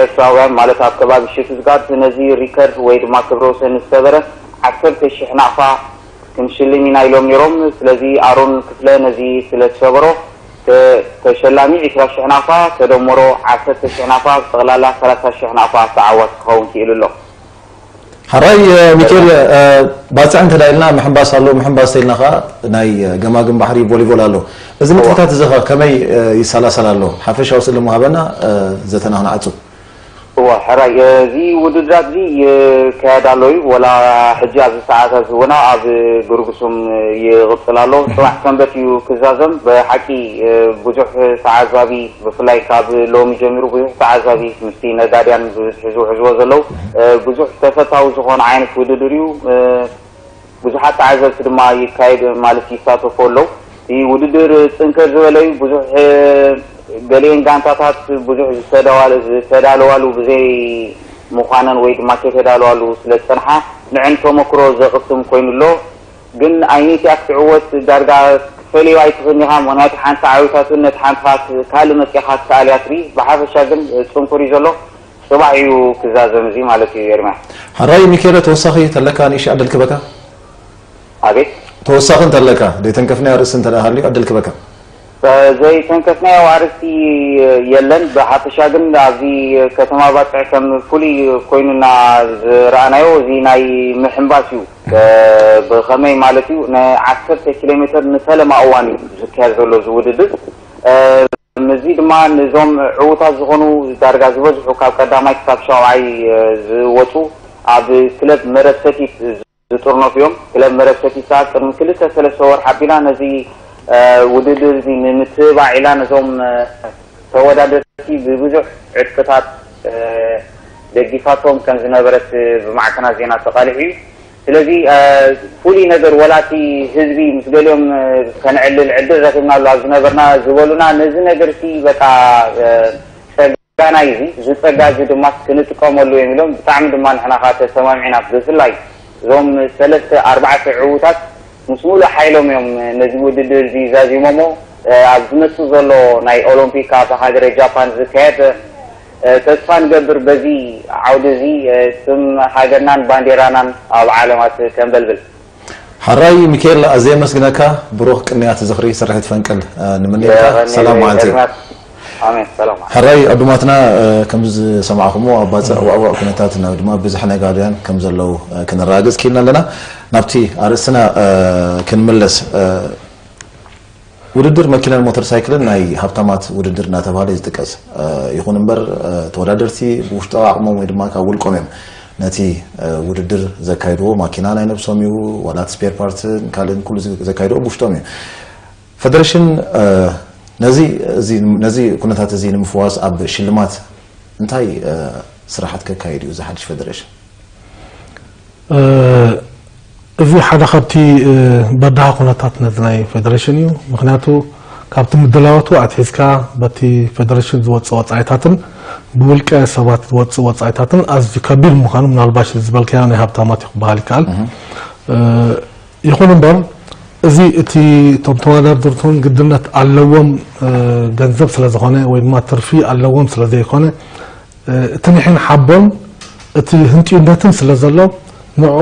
ኤርትራውያን ማለት ኣብ ከባቢ ሽቱትጋርት ነዚ ሪከርድ ወይ ድማ ክብረ ወሰን ዝሰበረ ዓሰርተ ሽሕ ናቕፋ ክንሽልም ኢና ኢሎም ነይሮም። ስለዚ ኣሮን ክፍለ ነዚ ስለ ዝሰበሮ ተሸላሚ ዕስራ ሽሕ ናቕፋ ተደመሮ ዓሰርተ ሽሕ ናቕፋ ብጠቕላላ ሰላሳ ሽሕ ናቕፋ ተዓዋቲ ክኸውን ክኢሉ ኣሎ። ሓራይ ሚካኤል ባፅዕ እንተ ኢልና ምሕንባስ ኣሎ ምሕንባስ ተኢልና ከዓ ናይ ገማግም ባሕሪ ቮሊቮል ኣሎ። እዚ ንጥፈታት እዚ ከ ከመይ ይሰላሰል ኣሎ? ሓፈሻዊ ስእሊ ምሃበና ዘተና ክንዓፁ። እወ ሕራይ እዚ ውድድራት እዚ ይካየድ ኣሎ እዩ። ወላ ሕጂ ኣብዚ ሰዓታት እዚ ወና ኣብ ግርጉሱም ይቕፅል ኣሎ። ፅባሕ ሰንበት እዩ ክዛዘም። ብሓቂ ብዙሕ ተዓዛቢ ብፍላይ ካብ ሎሚ ጀሚሩ ብዙሕ ተዓዛቢ ምስቲ ነጋድያን ብዝሕዝዎ ሕዝዎ ዘለዉ ብዙሕ ተፈታዊ ዝኾነ ዓይነት ውድድር እዩ። ብዙሓት ተዓዘብቲ ድማ ይካየድ ማለት ይሳተፉ ኣለዉ። እቲ ውድድር ፅንክር ዝበለ እዩ። ብዙሕ ገሊኤን ጋንታታት ብዙሕ ዝተዳዋለ ዝተዳለዋሉ ብዘይ ምዃነን ወይ ድማ ከይተዳለዋሉ ስለ ዝፀንሓ ንዕን ተመክሮ ዘቕስም ኮይኑ ኣሎ። ግን ኣይኒትያ ክትዕወት ዳርጋ ክትፈልዮ ኣይትኽእልን ኢኻ። ምኽንያቱ ሓንቲ ዓዊታትን ነቲ ሓንቲ ካልእ መፂኻ ትሰኣል እያ ትርኢ። ብሓፈሻ ግን ፅንኩር እዩ ዘሎ። ፅባሕ እዩ ክዛዘም እዚ ማለት እዩ ኤርምያ። ሓራይ ሚካኤለ ተወሳኺ ተለካ ንእሽተይ ዕድል ክበካ። ኣቤት። ተወሳኺ እንተለካ ዘይተንከፍናዮ ርእሲ እንተ ሃልዩ ዕድል ክበካ። ዘይተንከፍናዮ ኣርእስቲ የለን። ብሓፈሻ ግን ኣብዚ ከተማ ባጽዕ ከም ፍሉይ ኮይኑና ዝረኣናዮ እዚ ናይ ምሕንባስ እዩ። ብኸመይ ማለት እዩ? ንዓሰርተ ኪሎ ሜትር ንፈለማ እዋን እዩ ዝካየድ ዘሎ እዚ ውድድር። እዚ ድማ ነዞም ዕዉታት ዝኾኑ ዳርጋ ዝበዝሑ ካብ ቀዳማይ ክሳብ ሻውዓይ ዝወፁ ኣብ ክለብ መረብ ሰቲት ዝጥርነፉ እዮም። ክለብ መረብ ሰቲት ከዓ ቅድሚ ክልተ ሰለስተ ወርሒ ኣቢላ ነዚ ውድድር እዚ ንምትብባዕ ኢላ ነዞም ተወዳደርቲ ብብዙሕ ዕጥቅታት ደጊፋቶም ከም ዝነበረት ብማዕከናት ዜና ተቓሊሑ እዩ። ስለዚ ፍሉይ ነገር ወላ እቲ ህዝቢ ምስ ገሊኦም ከነዕልል ዕድል ረኺብና ኣሎ ኣብ ዝነበርና ዝበሉና ነዚ ነገር እቲ በቃ ጸጋና እዩ። እዚ ጸጋ እዚ ድማ ክንጥቀመሉ እዮም ኢሎም ብጣዕሚ ድማ ንሕና ከዓ ተሰማሚዕና። ብፍላይ እዞም ሰለስተ ኣርባዕተ ዕዉታት ምስ ሙሉእ ሓይሎም እዮም ነዚ ውድድር እዚ ዛዚሞሞ። ኣብ ዝመጽእ ዘሎ ናይ ኦሎምፒክ ኣብ ሃገረ ጃፓን ዝካየድ ተስፋ ንገብር በዚ ዓውዲ እዚ ስም ሃገርናን ባንዴራናን ኣብ ዓለማት ከንበልብል። ሓራይ ሚካኤል ኣዘ የመስግነካ። ብሩኽ ቅንያት ዝኽሪ ስርሒት ፈንቅል ንምንየልካ። ሰላም መዓልቲ። ኣሜን። ሰላም። ሕራይ ኣዱማትና፣ ከምዚ ዝሰማዕኹምዎ ኣብ ባፅዕ ዋዕዋዕ ኩነታት ናብ ድማ ብዝሕ ነጋድያን ከም ዘለዉ ክነረጋግፅ ክኢልና ኣለና። ናብቲ ኣርእስትና ክንምለስ። ውድድር መኪናን ሞተር ሳይክልን ናይ ሃብታማት ውድድር እናተባህለ ዝጥቀስ ይኹን እምበር፣ ተወዳደርቲ ብውሽጣዊ ዓቕሞም ወይ ድማ ካብ ውልቆም እዮም ነቲ ውድድር ዘካይድዎ። ማኪና ናይ ነብሶም እዩ፣ ዋላ እቲ ስፔር ፓርትን ካልእን ኩሉ ዘካይድዎ ብውሽጦም እዩ። ፈደረሽን ነዚ ኩነታት እዚ ንምፍዋስ ኣብ ሽልማት እንታይ ስራሓት ከካይድ እዩ እዚ ሓድሽ ፈደረሽን? እዚ ሓደ ካብቲ በዳሂ ኩነታት ነዚ ናይ ፌደሬሽን እዩ። ምክንያቱ ካብቲ ምድላዋቱ ኣትሒዝካ በቲ ፌደሬሽን ዝወፅእ ወፃኢታትን ብውልቀ ሰባት ዝወፅእ ወፃኢታትን ኣዝዩ ከቢድ ምዃኑ ምናልባሽ ዝበልካዮ ናይ ሃብታማት እዩ ክበሃል ይከኣል። ይኹን እምበር እዚ እቲ እቶም ተወዳደርቱን ግድነት ኣለዎም ገንዘብ ስለ ዝኾነ ወይ ድማ ትርፊ ኣለዎም ስለ ዘይኮነ እቲ ንሕን ሓቦን እቲ ህንጥዩነትን ስለ ዘሎ ንዕኡ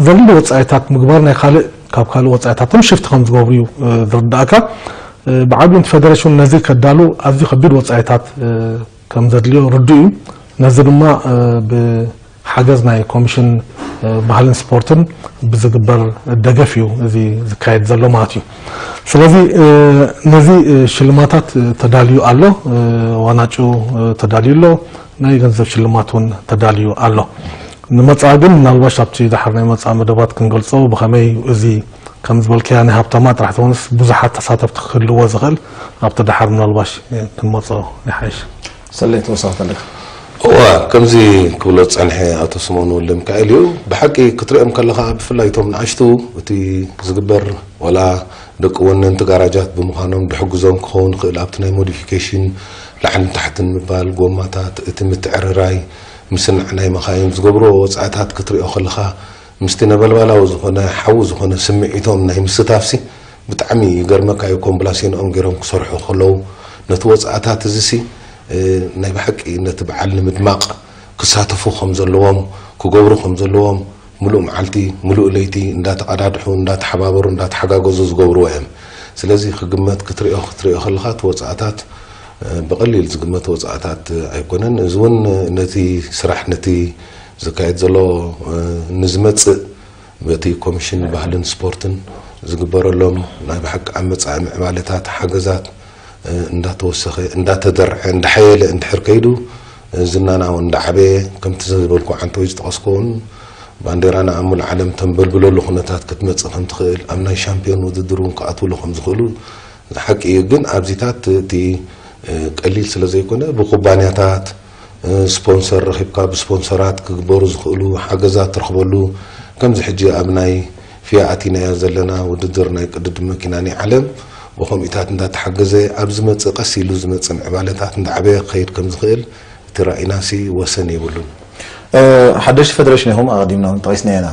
ዘድሊ ወፃኢታት ምግባር ናይ ካልእ ካብ ካልእ ወፃኢታቶም ሽፍት ከም ዝገብሩ እዩ ዝርዳእካ። ብዓብዩ እቲ ፌደሬሽን ነዚ ከዳሉ ኣዝዩ ከቢድ ወፃኢታት ከም ዘድልዮ ርዱእ እዩ። ነዚ ድማ ብ ሓገዝ ናይ ኮሚሽን ባህልን ስፖርትን ብዝግበር ደገፍ እዩ እዚ ዝካየድ ዘሎ ማለት እዩ። ስለዚ ነዚ ሽልማታት ተዳልዩ ኣሎ፣ ዋናጩ ተዳልዩ ኣሎ፣ ናይ ገንዘብ ሽልማት እውን ተዳልዩ ኣሎ። ንመጻኢ ግን ምናልባሽ ኣብቲ ድሓር ናይ መጻኢ መደባት ክንገልጾ ብኸመይ እዚ ከም ዝበልካያ ናይ ሃብታማ ጥራሕ ተኾነስ ብዙሓት ተሳተፍቲ ክህልዎ ዝኽእል ኣብቲ ድሓር ምናልባሽ ክንመጾ ይሓይሽ። ሰለይ ተወሳኺ ኣለካ? እዋ ከምዚ ክብሎ ዝጸንሐ ኣቶ ስምኦን ወልደሚካኤል እዩ። ብሓቂ ክትሪኦም ከለኻ ብፍላይ እቶም ንኣሽቱ እቲ ዝግበር ዋላ ደቂ ወነንቲ ጋራጃት ብምዃኖም ድሕግዞም ክኸውን ይኽእል ኣብቲ ናይ ሞዲፊኬሽን ላዕልን ታሕትን ምባል ጎማታት እቲ ምትዕርራይ ምስናዕ ናይ መኻይን ዝገብርዎ ወጻኢታት ክትሪኦ ከለኻ ምስቲ ነበልባላዊ ዝኾነ ሓዊ ዝኾነ ስምዒቶም ናይ ምስታፍሲ ብጣዕሚ ይገርመካ እዩ። ኮምብላሴንኦም ገይሮም ክሰርሑ ከለዉ ነቲ ወፃእታት እዚሲ ናይ ብሓቂ ነቲ በዓል ንምድማቕ ክሳተፉ ከም ዘለዎም ክገብሩ ከም ዘለዎም ምሉእ መዓልቲ ምሉእ ለይቲ እንዳተቐዳድሑ እንዳተሓባበሩ እንዳተሓጋገዙ ዝገብርዎ እዮም። ስለዚ ክግመት ክትሪኦ ክትሪኦ ከለኻ እቲ ወፃእታት ብቐሊል ዝግመት ወፃእታት ኣይኮነን። እዚ እውን ነቲ ስራሕ ነቲ ዝካየድ ዘሎ ንዝመፅእ በቲ ኮሚሽን ባህልን ስፖርትን ዝግበረሎም ናይ ብሓቂ ኣብ መፃኢ ምዕባለታት ሓገዛት እንዳተወሰኸ እንዳተደርዐ እንዳሓየለ እንድሕር ከይዱ ዝናና እውን እንዳዓበየ ከምቲ ዝበልኩ ዓንተወይ ዝጠቐስኩ እውን ባንዴራና ኣብ ሙሉእ ዓለም ተንበልብለሉ ኩነታት ክትመፅእ ከምትኽእል ኣብ ናይ ሻምፒዮን ውድድር እውን ክኣትውሉ ከምዝኽእሉ ሓቂ እዩ። ግን ኣብዚታት እቲ ቀሊል ስለ ዘይኮነ ብኩባንያታት ስፖንሰር ረኺብካ ብስፖንሰራት ክግበሩ ዝኽእሉ ሓገዛት ትረኽበሉ ከምዚ ሕጂ ኣብ ናይ ፊያ ኣቲናዮ ዘለና ውድድር ናይ ቅድድም መኪና ናይ ዓለም ብኮሚታት እንዳተሓገዘ ኣብ ዝመፅእ ቀስ ኢሉ ዝመፅእ ምዕባለታት እንዳዓበየ ክኸይድ ከም ዝኽእል እቲ ራኢናሲ ወሰን የብሉን። ሓደሽቲ ፈደሬሽን ኢኹም ኣቐዲምና እውን ጠቒስና ኢና።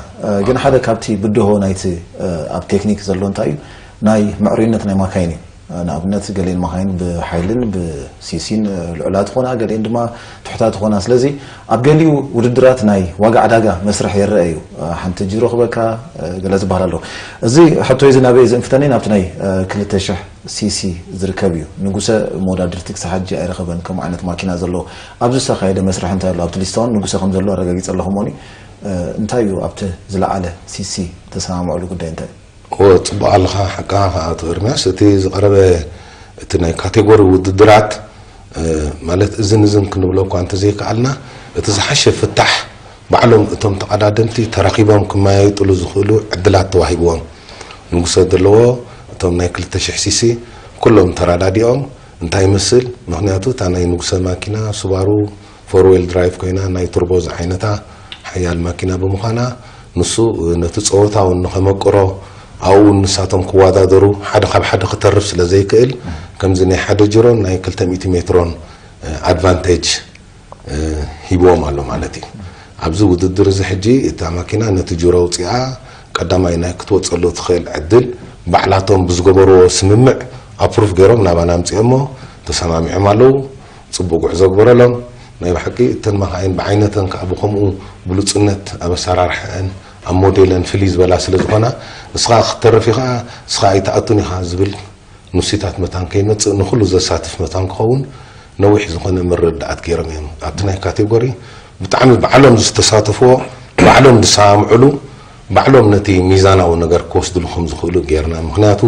ግን ሓደ ካብቲ ብድሆ ናይቲ ኣብ ቴክኒክ ዘሎ እንታይ እዩ ናይ ምዕሩይነት ናይ ማካይን እዩ። ንኣብነት ገሊኤን መኻይን ብሓይልን ብሲሲን ልዑላት ኾና፣ ገሊኤን ድማ ትሑታት ኾና። ስለዚ ኣብ ገሊኡ ውድድራት ናይ ዋጋ ዕዳጋ መስርሕ ይረአ እዩ። ሓንቲ ጅሮ ክበካ ገለ ዝበሃል ኣሎ። እዚ ሕቶ እዚ ናበይ ዘንፍተኒ፣ ናብቲ ናይ ክልተ ሽሕ ሲሲ ዝርከብ እዩ። ንጉሰ መወዳድርቲ ክሳብ ሕጂ ኣይረኸበን ከምኡ ዓይነት ማኪና ዘለዎ። ኣብዚ ዝተኻየደ መስርሕ እንታይ ኣሎ? ኣብቲ ሊስታ እውን ንጉሰ ከም ዘሎ ኣረጋጊጸ ኣለኹ። እሞኒ እንታይ እዩ ኣብቲ ዝለዓለ ሲሲ ተሰማምዕሉ ጉዳይ እንታይ እዩ? እወ፣ ጽቡቕ ኣለኻ፣ ሓቅኻ ከኣ ኣቶ ኤርምያስ። እቲ ዝቐረበ፣ እቲ ናይ ካቴጎሪ ውድድራት፣ እ፣ ማለት እዝን እዝን ክንብሎ እኳ እንተዘይከኣልና፣ እቲ ዝሓሸ ፍታሕ ባዕሎም እቶም ተቐዳደምቲ ተራኺቦም ክመያየጥሉ ዝኽእሉ ዕድላት ተዋሂብዎም። ንጉሰ ዘለዎ፣ እቶም ናይ ክልተ ሽሕ ሲሲ ኩሎም ተረዳዲኦም፣ እንታይ ይመስል? ምኽንያቱ እታ ናይ ንጉሰ ማኪና፣ ሱባሩ፣ ፎር ዌል ድራይቭ ኮይና፣ ናይ ቱርቦ ዝዓይነታ ሓያል ማኪና ብምዃና፣ ንሱ ነቲ ጸወታ እውን ንኸመቅሮ፣ ኣብኡ እውን ንሳቶም ክወዳደሩ፣ ሓደ ካብ ሓደ ክተርፍ ስለ ዘይክእል፣ ከምዚ ናይ ሓደ ጅሮን ናይ ክልተ ሚእቲ ሜትሮን ኣድቫንቴጅ ሂብዎም ኣሎ ማለት እዩ። ኣብዚ ውድድር እዚ ሕጂ እታ ማኪና ነቲ ጅሮ ኣውጺኣ ቀዳማይ ናይ ክትወጸሉ ትኽእል ዕድል ባዕላቶም ብዝገበርዎ ስምምዕ ኣፕሩቭ ገይሮም ናባና ኣምጺኦሞ ተሰማሚዖም ኣለዉ። ጽቡቕ ጉዕዞ ግበረሎም። ናይ ብሓቂ እተን መኻይን ብዓይነተን ከኣ ብኸምኡ ብሉጽነት ኣብ ኣሰራርሓአን ኣብ ሞዴለን ፍልይ ዝበላ ስለ ዝኾና፣ ንስኻ ክትተርፍ ኢኻ፣ ንስኻ ኣይትኣቱን ኢኻ ዝብል ንሱታት መታን ከይመጽእ ንኹሉ ዘሳትፍ መታን ክኸውን ነዊሕ ዝኾነ ምርድዳኣት ገይሮም እዮም። ኣብቲ ናይ ካቴጎሪ ብጣዕሚ ባዕሎም ዝተሳተፍዎ፣ ባዕሎም ዝሰማምዕሉ፣ ባዕሎም ነቲ ሚዛናዊ ነገር ክወስድሉ ከም ዝኽእሉ ገይርና። ምኽንያቱ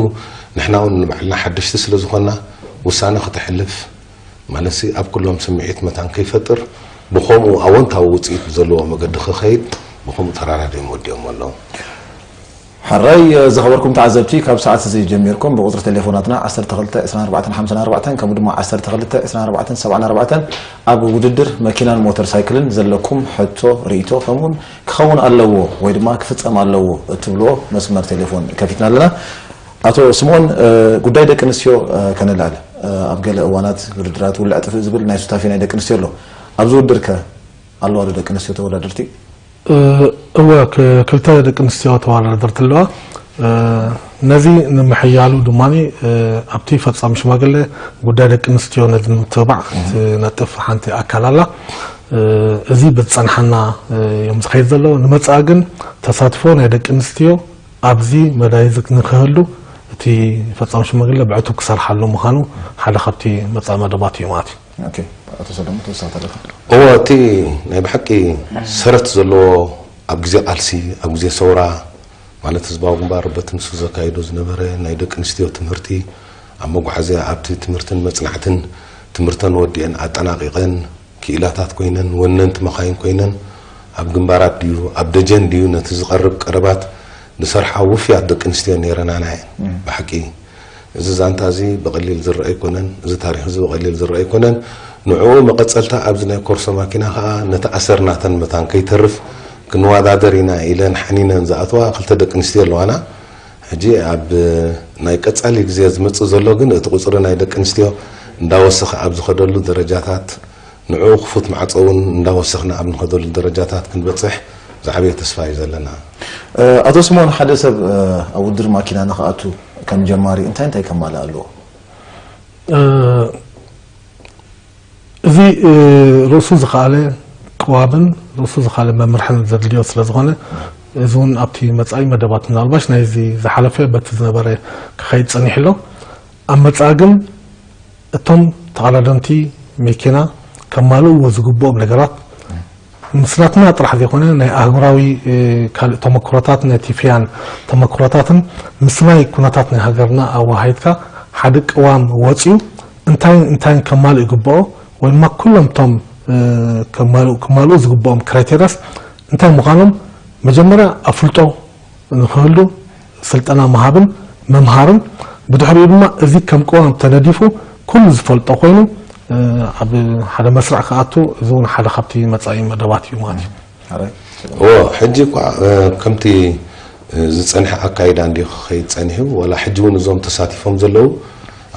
ንሕና እውን ንባዕልና ሓደሽቲ ስለ ዝኾንና ውሳነ ከተሕልፍ ማለትሲ ኣብ ኩሎም ስምዒት መታን ከይፈጥር ብኸምኡ ኣወንታዊ ውፅኢት ብዘለዎ መገዲ ክኸይድ ብኸምኡ ተራዳዲኦም ወዲኦም ኣለዉ። ሕራይ ዝኸበርኩም ተዓዘብቲ ካብ ሰዓት እዚ ጀሚርኩም ብቁፅሪ ቴሌፎናትና ዓሰርተ ክልተ ዕስራን ኣርባዕተን ሓምሳን ኣርባዕተን ከምኡ ድማ ዓሰርተ ክልተ ዕስራን ኣርባዕተን ሰብዓን ኣርባዕተን ኣብ ውድድር መኪናን ሞተር ሳይክልን ዘለኩም ሕቶ ርእይቶ ከምኡውን ክኸውን ኣለዎ ወይ ድማ ክፍፀም ኣለዎ እትብልዎ መስመር ቴሌፎን ከፊትና ኣለና። ኣቶ ስምኦን ጉዳይ ደቂ ኣንስትዮ ከነልዕል ኣብ ገለ እዋናት ውድድራት ውልዕ ጥፍእ ዝብል ናይ ሱታፌ ናይ ደቂ ኣንስትዮ ኣሎ። ኣብዚ ውድድር ከ ኣለዋ ዶ ደቂ ኣንስትዮ ተወዳደርቲ? እወ ክልተ ደቂ ኣንስትዮ ተወዳደርቲ ኣለዋ። ነዚ ንምሕያሉ ድማ ኣብቲ ፈፃሚ ሽማግለ ጉዳይ ደቂ ኣንስትዮ ነዚ ንምትብባዕ ክትነጥፍ ሓንቲ ኣካል ኣላ። እዚ ብዝፀንሓና እዮም ዝኸይድ ዘለዉ። ንመፅኣ ግን ተሳትፎ ናይ ደቂ ኣንስትዮ ኣብዚ መዳይ እዚ ንክህሉ እቲ ፈፃሚ ሽማግለ ብዕቱብ ክሰርሓሉ ምዃኑ ሓደ ካብቲ መፃኢ መደባት እዩ ማለት እዩ። ኣቶ ሰለሙ ተወሳኺ ኣለካ? እወ እቲ ናይ ብሓቂ ሰረት ዘለዎ ኣብ ግዜ ቃልሲ ኣብ ግዜ ሰውራ ማለት ህዝባዊ ግንባር በቲ ንሱ ዘካይዶ ዝነበረ ናይ ደቂ ኣንስትዮ ትምህርቲ ኣብ መጓዓዝያ ኣብቲ ትምህርትን መፅናዕትን ትምህርተን ወዲአን ኣጠናቂቀን ክኢላታት ኮይነን ወነንቲ መኻይን ኮይነን ኣብ ግንባራት ድዩ ኣብ ደጀን ድዩ ነቲ ዝቐርብ ቀረባት ዝሰርሓ ውፍያት ደቂ ኣንስትዮ ነይረናና እየን። ብሓቂ እዚ ዛንታ እዚ ብቐሊል ዝረአ ኣይኮነን። እዚ ታሪኽ እዚ ብቐሊል ዝረአ ኣይኮነን። ንዕኡ መቐጸልታ ኣብዚ ናይ ኮርሶ ማኪና ከኣ ነቲ ኣሰር ናተን መታን ከይተርፍ ክንወዳደር ኢና ኢለን ሓኒነን ዝኣትዋ ክልተ ደቂ ኣንስትዮ ኣለዋና። ሕጂ ኣብ ናይ ቀጻሊ ግዜ ዝመጽእ ዘሎ ግን እቲ ቁጽሪ ናይ ደቂ ኣንስትዮ እንዳወሰኸ ኣብ ዝኸደሉ ደረጃታት ንዕኡ ክፉት ማዕጾ እውን እንዳወሰኽና ኣብ ንኸደሉ ደረጃታት ክንበጽሕ ዝዓበየ ተስፋ እዩ ዘለና። ኣቶ ስምኦን፣ ሓደ ሰብ ኣብ ውድድር ማኪና ንኽኣቱ ከም ጀማሪ እንታይ እንታይ ከማልእ ኣለዎ? እዚ ርእሱ ዝኸኣለ ቅዋምን ርእሱ ዝኸኣለ መምርሕን ዘድልዮ ስለ ዝኾነ እዚ እውን ኣብቲ መጻኢ መደባት ምናልባሽ ናይዚ ዝሓለፈ በቲ ዝነበረ ክኸይድ ጸኒሑ ኣሎ። ኣብ መጻኢ ግን እቶም ተቐዳደምቲ መኪና ከማልእዎ ዝግብኦም ነገራት ምስ ናትና ጥራሕ ዘይኮነ ናይ ኣህጉራዊ ካልእ ተመክሮታት ናይ ቲፊያን ተመክሮታትን ምስ ናይ ኩነታት ናይ ሃገርና ኣወሃሂድካ ሓደ ቅዋም ወፅዩ እንታይን እንታይን ከማልእ ይግብኦ ወይ ድማ ኩሎም እቶም ክማልኡ ዝግብኦም ክራይቴሪያስ እንታይ ምዃኖም መጀመርያ ኣፍልጦ ንክህሉ ስልጠና ምሃብን ምምሃርን ብድሕሪኡ ድማ እዚ ከም ቅዋም ተነዲፉ ኩሉ ዝፈልጦ ኮይኑ ኣብ ሓደ መስርዕ ክኣቱ እዚ እውን ሓደ ካብቲ መፃኢ መደባት እዩ ማለት እዩ። እዎ ሕጂ እኳ ከምቲ ዝፀንሐ ኣካይዳ እንዲ ክኸይድ ፀኒሑ ዋላ ሕጂ እውን እዞም ተሳቲፎም ዘለዉ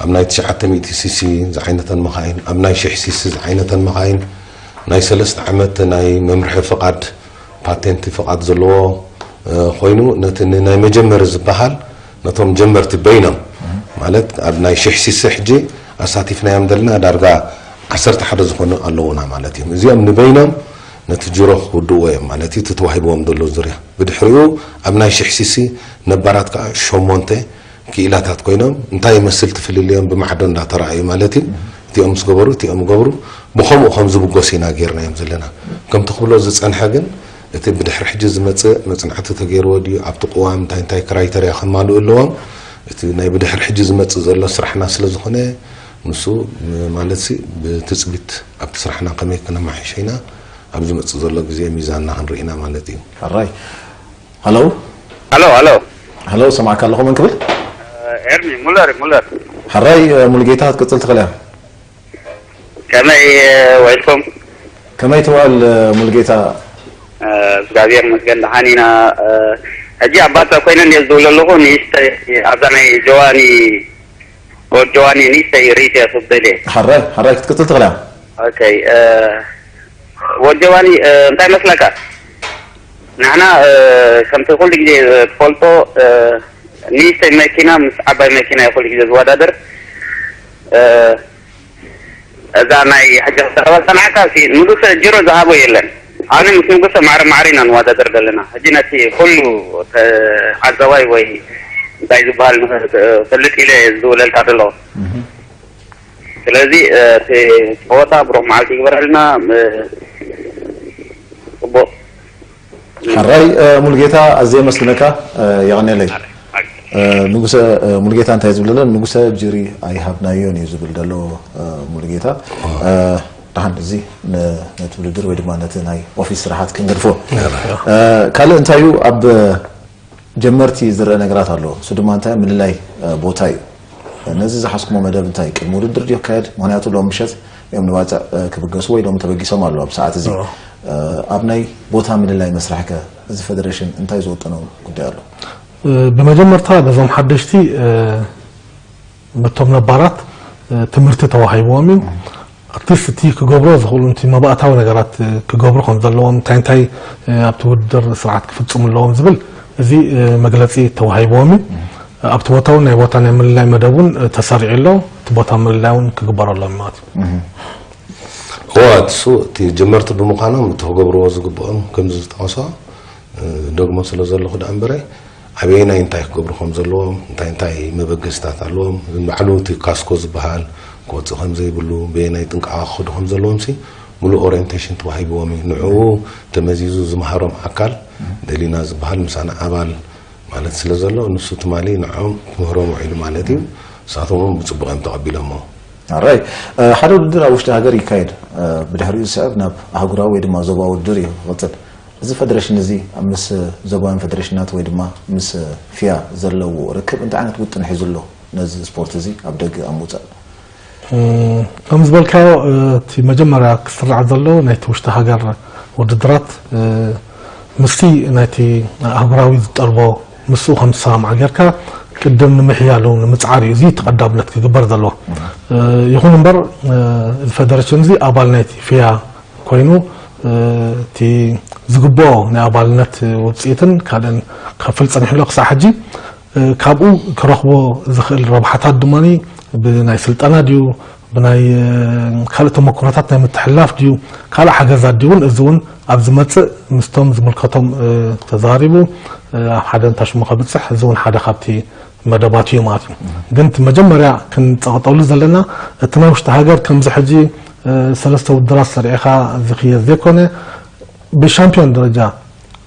ኣብ ናይ ትሽዓተ ሚእቲ ሲሲ ዝዓይነተን መኻይን ኣብ ናይ ሽሕ ሲሲ ዝዓይነተን መኻይን ናይ ሰለስተ ዓመት ናይ መምርሒ ፍቓድ ፓቴንቲ ፍቓድ ዘለዎ ኮይኑ ነቲ ናይ መጀመሪ ዝበሃል ነቶም ጀመርቲ በይኖም ማለት ኣብ ናይ ሽሕ ሲሲ ሕጂ ኣሳቲፍናዮም ዘለና ዳርጋ ዓሰርተ ሓደ ዝኾኑ ኣለዉና ማለት እዩ። እዚኦም ንበይኖም ነቲ ጅሮ ክውድእዎ እዮም ማለት እዩ። እቲ ተዋሂብዎም ዘሎ ዙርያ ብድሕሪኡ ኣብ ናይ ሽሕ ሲሲ ነባራት ከዓ ሸሞንተ ክኢላታት ኮይኖም እንታይ ይመስል ትፍልልዮም ብማዕዶ እንዳተረኣዩ ማለት እዩ። እቲኦም ምስ ገበሩ እቲኦም ይገብሩ፣ ብኸምኡ ከም ዝብጎስ ኢና ጌርናዮም ዘለና። ከምቲ ክብሎ ዝጸንሐ ግን እቲ ብድሕሪ ሕጂ ዝመጽእ መጽናዕቲ ተገይርዎ ድዩ፣ ኣብቲ ቅዋም እንታይ እንታይ ክራይተርያ ከማልኡ ኣለዎም፣ እቲ ናይ ብድሕሪ ሕጂ ዝመጽእ ዘሎ ስራሕና ስለ ዝኾነ ንሱ ማለት ሲ ብትጽቢት ኣብቲ ስራሕና ከመይ ክነማሕሾ ኢና ኣብ ዝመጽእ ዘሎ ግዜ ሚዛንና ክንርኢ ኢና ማለት እዩ። ሕራይ። ሃሎ። ኣሎ ኣሎ ሃሎ፣ ሰማዕካ ኣለኹ። መን ክብል? ኤርሚ ሙለር ሙለር ሕራይ። ሙሉጌታ ክትቅጽል ትኽእል እያ። ከመይ ውዒልኩም? ከመይ ትውዕል ሙሉጌታ? እግዚኣብሔር ይመስገን ደሓን ኢና። ሕጂ ኣብ ባጽዕ ኮይነ እንድየ ዝድውል ኣለኹ። ንእሽተይ ኣብዛ ናይ ጀዋኒ ወድ ጀዋኒ ንእሽተይ ርእይቶ እየ ክብል ደልየ። ሕራይ ሕራይ፣ ክትቅጽል ትኽእል እያ። ኦኬ። ወድ ጀዋኒ እንታይ መስለካ? ንሕና ከምቲ ኩሉ ግዜ ትፈልጦ ንእሽተይ መኪና ምስ ዓባይ መኪና እዩ ኩሉ ግዜ ዝወዳደር። እዛ ናይ ሕጂ ክዛረባ ዝሰማዕካ ሲ ንጉሰ ጅሮ ዝሃቦ የለን። ኣነ ምስ ንጉሰ ማዕረ ማዕረ ኢና ንወዳደር ዘለና። ሕጂ ነቲ ኩሉ ተዓዛባይ ወይ እንታይ ዝበሃል ፈልጥ ኢለ ዝውለልካ ዘሎ። ስለዚ እቲ ጸወታ ብሩኽ መዓልቲ ይግበረልና። ጽቡቕ። ሕራይ ሙሉጌታ፣ ኣዝየ የመስግነካ። የቐንየለይ። ንጉሰ ሙሉጌታ እንታይ ዝብል ዘሎ? ንጉሰ ጅሪ ኣይሃብናዮን እዩ ዝብል ዘሎ ሙሉጌታ። ደሓን፣ እዚ ነቲ ውድድር ወይ ድማ ነቲ ናይ ኦፊስ ስራሓት ክንገድፎ። ካልእ እንታይ እዩ ኣብ ጀመርቲ ዝረአ ነገራት ኣሎ። እሱ ድማ እንታይ? ምልላይ ቦታ እዩ። ነዚ ዝሓዝኩሞ መደብ እንታይ ቅድሚ ውድድር ድዩ ክካየድ? ምክንያቱ ሎም ምሸት እዮም ንባፅዕ ክብገሱ ወይ ሎም ተበጊሶም ኣለዉ። ኣብ ሰዓት እዚ ኣብ ናይ ቦታ ምልላይ መስርሕከ እዚ ፌደሬሽን እንታይ ዝወጠኖ ጉዳይ ኣሎ? ብመጀመርታ ነዞም ሓደሽቲ በቶም ነባራት ትምህርቲ ተዋሂብዎም እዩ። ኣትሊስት እቲ ክገብሮ ዝኽእሉ እቲ መባእታዊ ነገራት ክገብሩ ከም ዘለዎም፣ እንታይ እንታይ ኣብቲ ውድድር ስርዓት ክፍፅሙ ኣለዎም ዝብል እዚ መግለፂ ተዋሂብዎም እዩ። ኣብቲ ቦታ እውን ናይ ቦታ ናይ ምልላይ መደብ እውን ተሰሪዑ ኣሎ። እቲ ቦታ ምልላይ እውን ክግበረሎም ማለት እዩ። እዋ እሱ እቲ ጀመርቲ ብምዃኖም እቲ ክገብርዎ ዝግብኦም ከምዚ ዝጠቐሶ ደግሞ ስለ ዘለኹ ደኣ እምበረ ኣበየናይ እንታይ ክገብሩ ከም ዘለዎም እንታይ እንታይ መበገስታት ኣለዎም ባዕሉ እቲ ካስኮ ዝበሃል ክወፅእ ከም ዘይብሉ በየናይ ጥንቃቐ ክኸዱ ከም ዘለዎም ሲ ሙሉእ ኦሪንቴሽን ተዋሂብዎም እዩ። ንዕኡ ተመዚዙ ዝመሃሮም ኣካል ደሊና ዝበሃል ምሳና ኣባል ማለት ስለ ዘሎ ንሱ ትማሊ ንዖም ክምህሮም ውዒሉ ማለት እዩ። ንሳቶም እውን ብፅቡቕ እዮም ተቐቢሎሞ። ኣራይ ሓደ ውድድር ኣብ ውሽጢ ሃገር ይካየድ፣ ብድሕሪኡ ዝስዕብ ናብ ኣህጉራዊ ወይ ድማ ዞባዊ ውድድር እዩ ክቕፅል። እዚ ፈደረሽን እዚ ምስ ዞባውያን ፈደረሽናት ወይ ድማ ምስ ፊያ ዘለዎ ርክብ እንታይ ዓይነት ውጥን ሒዙ ኣሎ? ነዚ ስፖርት እዚ ኣብ ደገ ኣብ ምውፃእ ከም ዝበልካዮ እቲ መጀመርያ ክስራዕ ዘሎ ናይቲ ውሽጢ ሃገር ውድድራት ምስቲ ናይቲ ኣህጉራዊ ዝጠልቦ ምስኡ ከም ዝሰማማዕ ጌርካ ቅድም ንምሕያሉ ንምፅዓር እዩ እዚ ተቐዳምነት ክግበር ዘለዎ። ይኹን እምበር እዚ ፈደረሽን እዚ ኣባል ናይቲ ፊያ ኮይኑ እቲ ዝግብኦ ናይ ኣባልነት ውፅኢትን ካልእን ክኸፍል ፀኒሑ ኣሎ ክሳዕ ሕጂ። ካብኡ ክረኽቦ ዝኽእል ረብሓታት ድማ ብናይ ስልጠና ድዩ ብናይ ካልእ ተመክሮታት ናይ ምትሕልላፍ ድዩ ካልእ ሓገዛት ድዩ እውን እዚ እውን ኣብ ዝመፅእ ምስቶም ዝምልከቶም ተዛሪቡ ኣብ ሓደ እንታሽሙ ከብፅሕ እዚ እውን ሓደ ካብቲ መደባት እዩ ማለት እዩ። ግን እቲ መጀመርያ ክንፀቐጠሉ ዘለና እቲ ናይ ውሽጢ ሃገር ከምዚ ሕጂ ሰለስተ ውድራት ሰሪዕኻ ዝኽየድ ዘይኮነ ብሻምፒዮን ደረጃ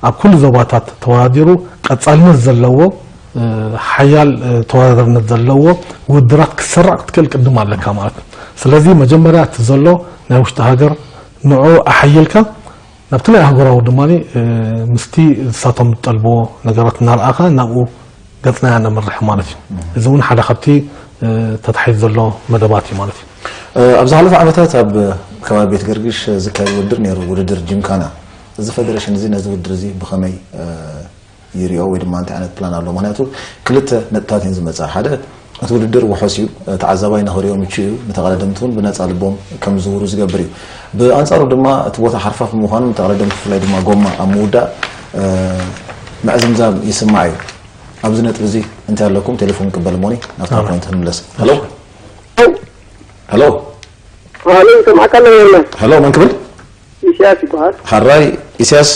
ኣብ ኩሉ ዞባታት ተወዳዲሩ ቀፃልነት ዘለዎ ሓያል ተወዳዳርነት ዘለዎ ውድራት ክትሰራዕ ክትክእል ቅድም ኣለካ ማለት እዩ። ስለዚ መጀመርያ እቲ ዘሎ ናይ ውሽጢ ሃገር ንዑ ኣሓይልካ ናብቲ ናይ ኣህጉራዊ ድማ ምስቲ ንሳቶም ዝጠልብዎ ነገራት እናረኣኻ ናብኡ ገፅና ኢና ነምርሕ ማለት እዩ። እዚ እውን ሓደ ካብቲ ተታሒዙ ዘሎ መደባት እዩ ማለት እዩ። ኣብ ዝሓለፈ ዓመታት ኣብ ከባቢ ቤት ገርግሽ ዝካየድ ውድድር ነይሩ፣ ውድድር ጂምካና። እዚ ፈደረሽን እዚ ነዚ ውድድር እዚ ብኸመይ ይሪኦ ወይ ድማ እንታይ ዓይነት ፕላን ኣሎ? ምክንያቱ ክልተ ነጥብታት እየን ዝመፃ። ሓደ እቲ ውድድር ውሑስ እዩ፣ ተዓዛባይ ንኽሪኦ ምቹ እዩ፣ ንተቐዳደምቲ እውን ብነፃ ልቦም ከም ዝዝውሩ ዝገብር እዩ። ብኣንፃሩ ድማ እቲ ቦታ ሓርፋፍ ብምዃኑ ንተቐዳደምቲ ብፍላይ ድማ ጎማ ኣብ ምውዳእ ምዕዝምዛም ይስማዕ እዩ። ኣብዚ ነጥቢ እዚ እንታይ ኣለኩም? ቴሌፎን ንቅበል እሞኒ ናብታ ፖይንት ክንምለስ። ሄሎ፣ ሄሎ፣ ሄሎ፣ ይሰማዕካ ኣሎ? ሄሎ፣ መን ክብል? ኢሳያስ ይበሃል። ሓራይ ኢሳያስ።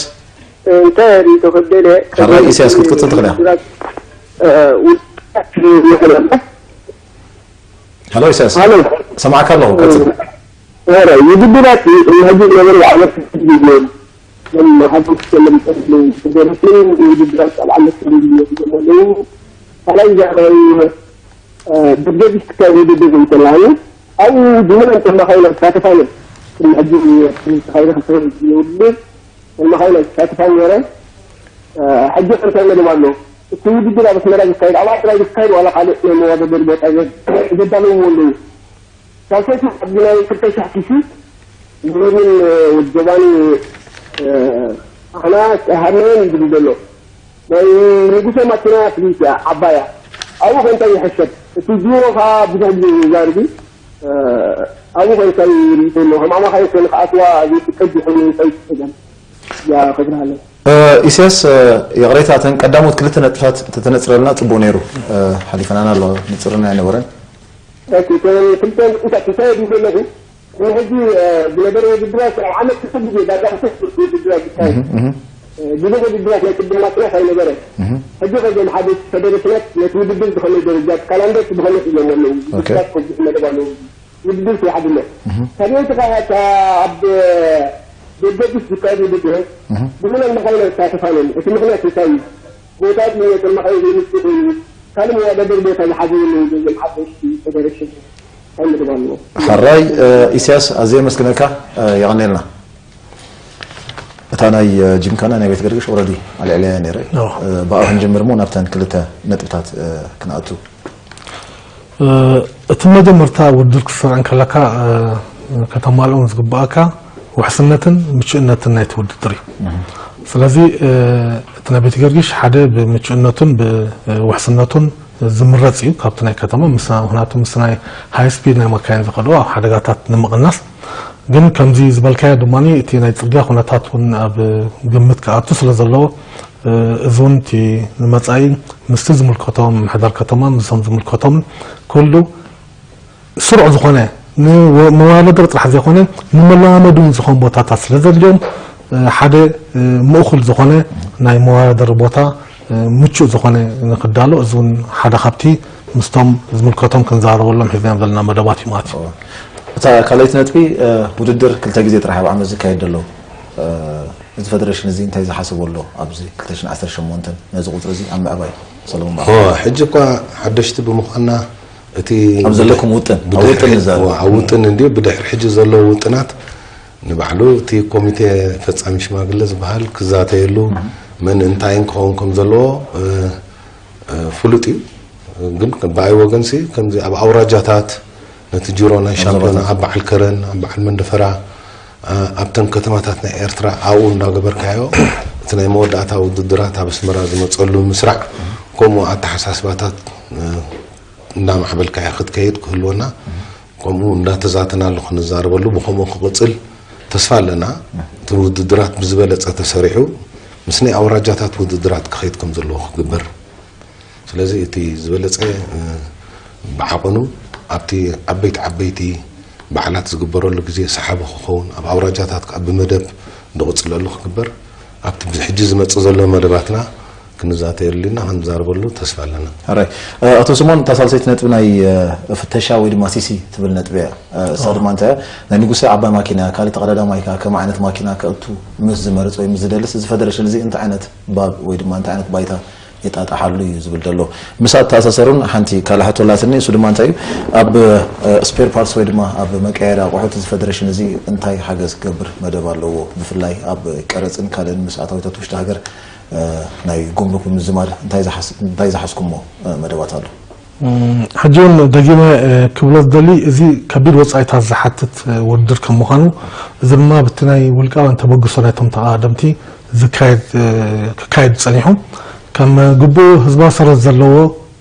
እንታይ ሪኢቶ ከበደ? ሓራይ ኢሳያስ ክትቅጽል ትኽእል ኢኻ። ሄሎ ኢሳያስ፣ ሰማዕካ ኣለኹ፣ ቀጽል። ረ ውድድራት ሕጂ ዝነበሩ ዓመት ጊዜ መሓጎስ ለምጠሉ ዝገረትን ውድድራት ኣብ ዓመት ጊዜ ዘለዉ ካልኣይ ዛዕባዊ ደገቢት ክካየድ ውድድር እንተላዩ ኣብኡ ብመን እንተማኻይና ተሳተፋ እዮም። ሕጂ ተኻይደ ክልተ ውድድር መማኻይና ተሳተፋ ነረ። ሕጂ ከምታይ መደብ ኣሎ? እቲ ውድድር ኣብ ኣስመራ ዝካየድ ኣብ ኣስመራ ዝካየድ ዋላ ካልእ ናይ መዋዳደሪ ቦታ ዘዳለውዎ ኣለዉ። ሳልሳይቲ ኣብዚ ናይ ፍተሻ ኪሲ ብሎምን ውድገባኒ ኣሕና ሃርናዮን ይብል ዘሎ ናይ ንጉሰ ማኪና ፍልይቲ ዓባያ ኣብኡ ኮንታ ይሕሰብ። እቲ ቢሮ ከዓ ብዙሕ ግዜ ይዛርቢ ኣብኡ ኮንታ ይሪኢ ዘሎ ከም ኣማኻይ ኮነ ክኣትዋ ዘይፍቀድ ይኾኑ ይጸይቅ ጸገም ያ ክብርሃለ ኢሳያስ፣ ይቕሬታ፣ እተን ቀዳሞት ክልተ ነጥብታት ተተነጽረልና ጽቡቕ ነይሩ። ሓሊፈናና ኣሎ፣ ንጽርና ኣይነበረን። ኦኬ፣ እተን ክልተ ነጥብታት እንታይ ድዩ ዘለኹ? ንሕጂ ዝነበረ ውድድራት ኣብ ዓመት ክልተ ግዜ ዳርጋ ክልተ ውድድራት ዝካየድ ብዙሕ ውድድራት ናይ ቅድም ማጥናት ኣይነበረን። ሕጂ ከዚ ሓደ ፈደረሽናት ነቲ ውድድር ብኸመይ ደረጃ እቲ ካላንደር ብኸመይ ሒዞም ኣለዉ? ውድድራት ከብዝሑ መደብ ኣለዉ። ውድድር ከይሓድሎ ካልኦት ከኣ እታ ኣብ ደገቢት ዝካየድ ውድድር ብመን መኻይና ዝሳተፋ ነን? እቲ ምኽንያት እንታይ እዩ? ቦታ ድዩ? እቶም መኻይን ዘይምልኩ ኮይኑ ካልእ መወዳደሪ ቦታ ዝሓዘ የለን። ገንዘብ ሓፈሽቲ ፈደረሽን እንታይ ንግባ ኣለዎ? ሓራይ ኢሳያስ፣ ኣዝየ የመስግነካ፣ የቐንየልና። እታ ናይ ጅምካና ናይ ቤት ገርግሽ ኦረዲ ኣልዕለያ ነይረ። ብኣ ክንጅምር እሞ ናብተን ክልተ ነጥብታት ክንኣቱ። እቲ መጀመርታ ውድድር ክትሰርዕ እንከለካ ከተማልኦም ዝግባኣካ ውሕስነትን ምቹእነትን ናይቲ ውድድር እዩ። ስለዚ እቲ ናይ ቤት ገርጊሽ ሓደ ብምቹእነቱን ብውሕስነቱን ዝምረፅ እዩ ካብቲ ናይ ከተማ ምስ ምክንያቱ ምስ ናይ ሃይ ስፒድ ናይ መካይን ዝኸድዎ ኣብ ሓደጋታት ንምቕናስ ግን ከምዚ ዝበልካዮ ድማ እቲ ናይ ፅርጊያ ኩነታት እውን ኣብ ግምት ክኣቱ ስለ ዘለዎ እዚ እውን እቲ ንመፃኢ ምስቲ ዝምልከቶም ምምሕዳር ከተማ ምስቶም ዝምልከቶምን ኩሉ ስሩዕ ዝኾነ ንመዋዳደሪ ጥራሕ ዘይኮነ ንመለማመዲ እውን ዝኾን ቦታታት ስለ ዘድልዮም ሓደ ምእኹል ዝኾነ ናይ መዋዳደሪ ቦታ ምቹእ ዝኾነ ንክዳሎ እዚ እውን ሓደ ካብቲ ምስቶም ዝምልከቶም ክንዛረበሎም ሒዝናዮም ዘለና መደባት እዩ ማለት እዩ። እታ ካልኣይቲ ነጥቢ ውድድር ክልተ ግዜ ጥራሕ ኣብ ዓመት ዝካየድ ዘሎ እዚ ፈደረሽን እዚ እንታይ ዝሓሰቦ ኣሎ ኣብዚ ክልተ ሽሕን ዓሰርተ ሸሞንተን ነዚ ቁፅሪ እዚ ኣብ ምዕባይ ሰለሙን በዓል? ሕጂ እኳ ሓደሽቲ ብምዃንና እቲ ኣብ ዘለኩም ውጥን ኣብ ውጥን ንዛረብ። ኣብ ውጥን እንዲ ብድሕሪ ሕጂ ዘለዉ ውጥናት ንባዕሉ እቲ ኮሚቴ ፈጻሚ ሽማግለ ዝበሃል ክዛተየሉ መን እንታይን ክኸውን ከም ዘለዎ ፍሉጥ እዩ። ግን ብኣይ ወገንሲ ከምዚ ኣብ ኣውራጃታት ነቲ ጅሮ ናይ ሻምፒዮና ኣብ በዓል ከረን ኣብ በዓል መንደፈራ ኣብተን ከተማታት ናይ ኤርትራ ኣብኡ እንዳገበርካዮ እቲ ናይ መወዳእታ ውድድራት ኣብ ኣስመራ ዝመፀሉ ምስራዕ ከምኡ ኣተሓሳስባታት እንዳማዕበልካዮ ክትከይድ ክህልወና ከምኡ እንዳተዛተናሉ ክንዛረበሉ ብከምኡ ክቕፅል ተስፋ ኣለና። እቲ ውድድራት ብዝበለፀ ተሰሪሑ ምስ ናይ ኣውራጃታት ውድድራት ክኸይድ ከም ዘለዎ ክግበር ስለዚ እቲ ዝበለፀ ብዓቐኑ ኣብቲ ዓበይቲ ዓበይቲ በዓላት ዝግበረሉ ግዜ ሰሓቢ ክኸውን ኣብ ኣውራጃታት ከዓ ብመደብ ዝቕፅለሉ ክግበር ኣብቲ ሕጂ ዝመፅእ ዘሎ መደባትና ክንዛተየሉ ኢና ክንዛረበሉ ተስፋ ኣለና። ሕራይ ኣቶ ስሞን እታ ሳልሰይቲ ነጥቢ ናይ ፍተሻ ወይ ድማ ሲሲ ትብል ነጥቢ እያ። እሳ ድማ እንታይ እያ ናይ ንጉሰ ዓባይ ማኪና እያ ካልእ ተቐዳዳማይ ከዓ ከም ዓይነት ማኪና ከእቱ ምስ ዝመርፅ ወይ ምስ ዝደልስ እዚ ፈደረሽን እዚ እንታይ ዓይነት ባብ ወይ ድማ እንታይ ዓይነት ባይታ የጣጥሓሉ እዩ ዝብል ዘሎ። ምስኣ ተኣሳሰሩን ሓንቲ ካልእ ሕቶ ኣላትኒ፣ እሱ ድማ እንታይ እዩ ኣብ ስፔር ፓርትስ ወይ ድማ ኣብ መቀየሪ ኣቑሑት እዚ ፈደረሽን እዚ እንታይ ሓገዝ ክገብር መደብ ኣለዎ? ብፍላይ ኣብ ቀረፅን ካልእን ምስ ኣታዊታት ውሽጢ ሃገር ናይ ጉምሩክ ብምዝማድ እንታይ ዝሓስኩሞ መደባት ኣሎ? ሕጂ እውን ደጊመ ክብሎ ዝደሊ እዚ ከቢድ ወፃኢታት ዝሓትት ውድድር ከም ምዃኑ እዚ ድማ ብቲ ናይ ውልቃውያን ተበግሶ ናይቶም ተቐዳደምቲ ዝካየድ ክካየድ ጸኒሑ ከም ግቡእ ህዝባዊ ሰረት ዘለዎ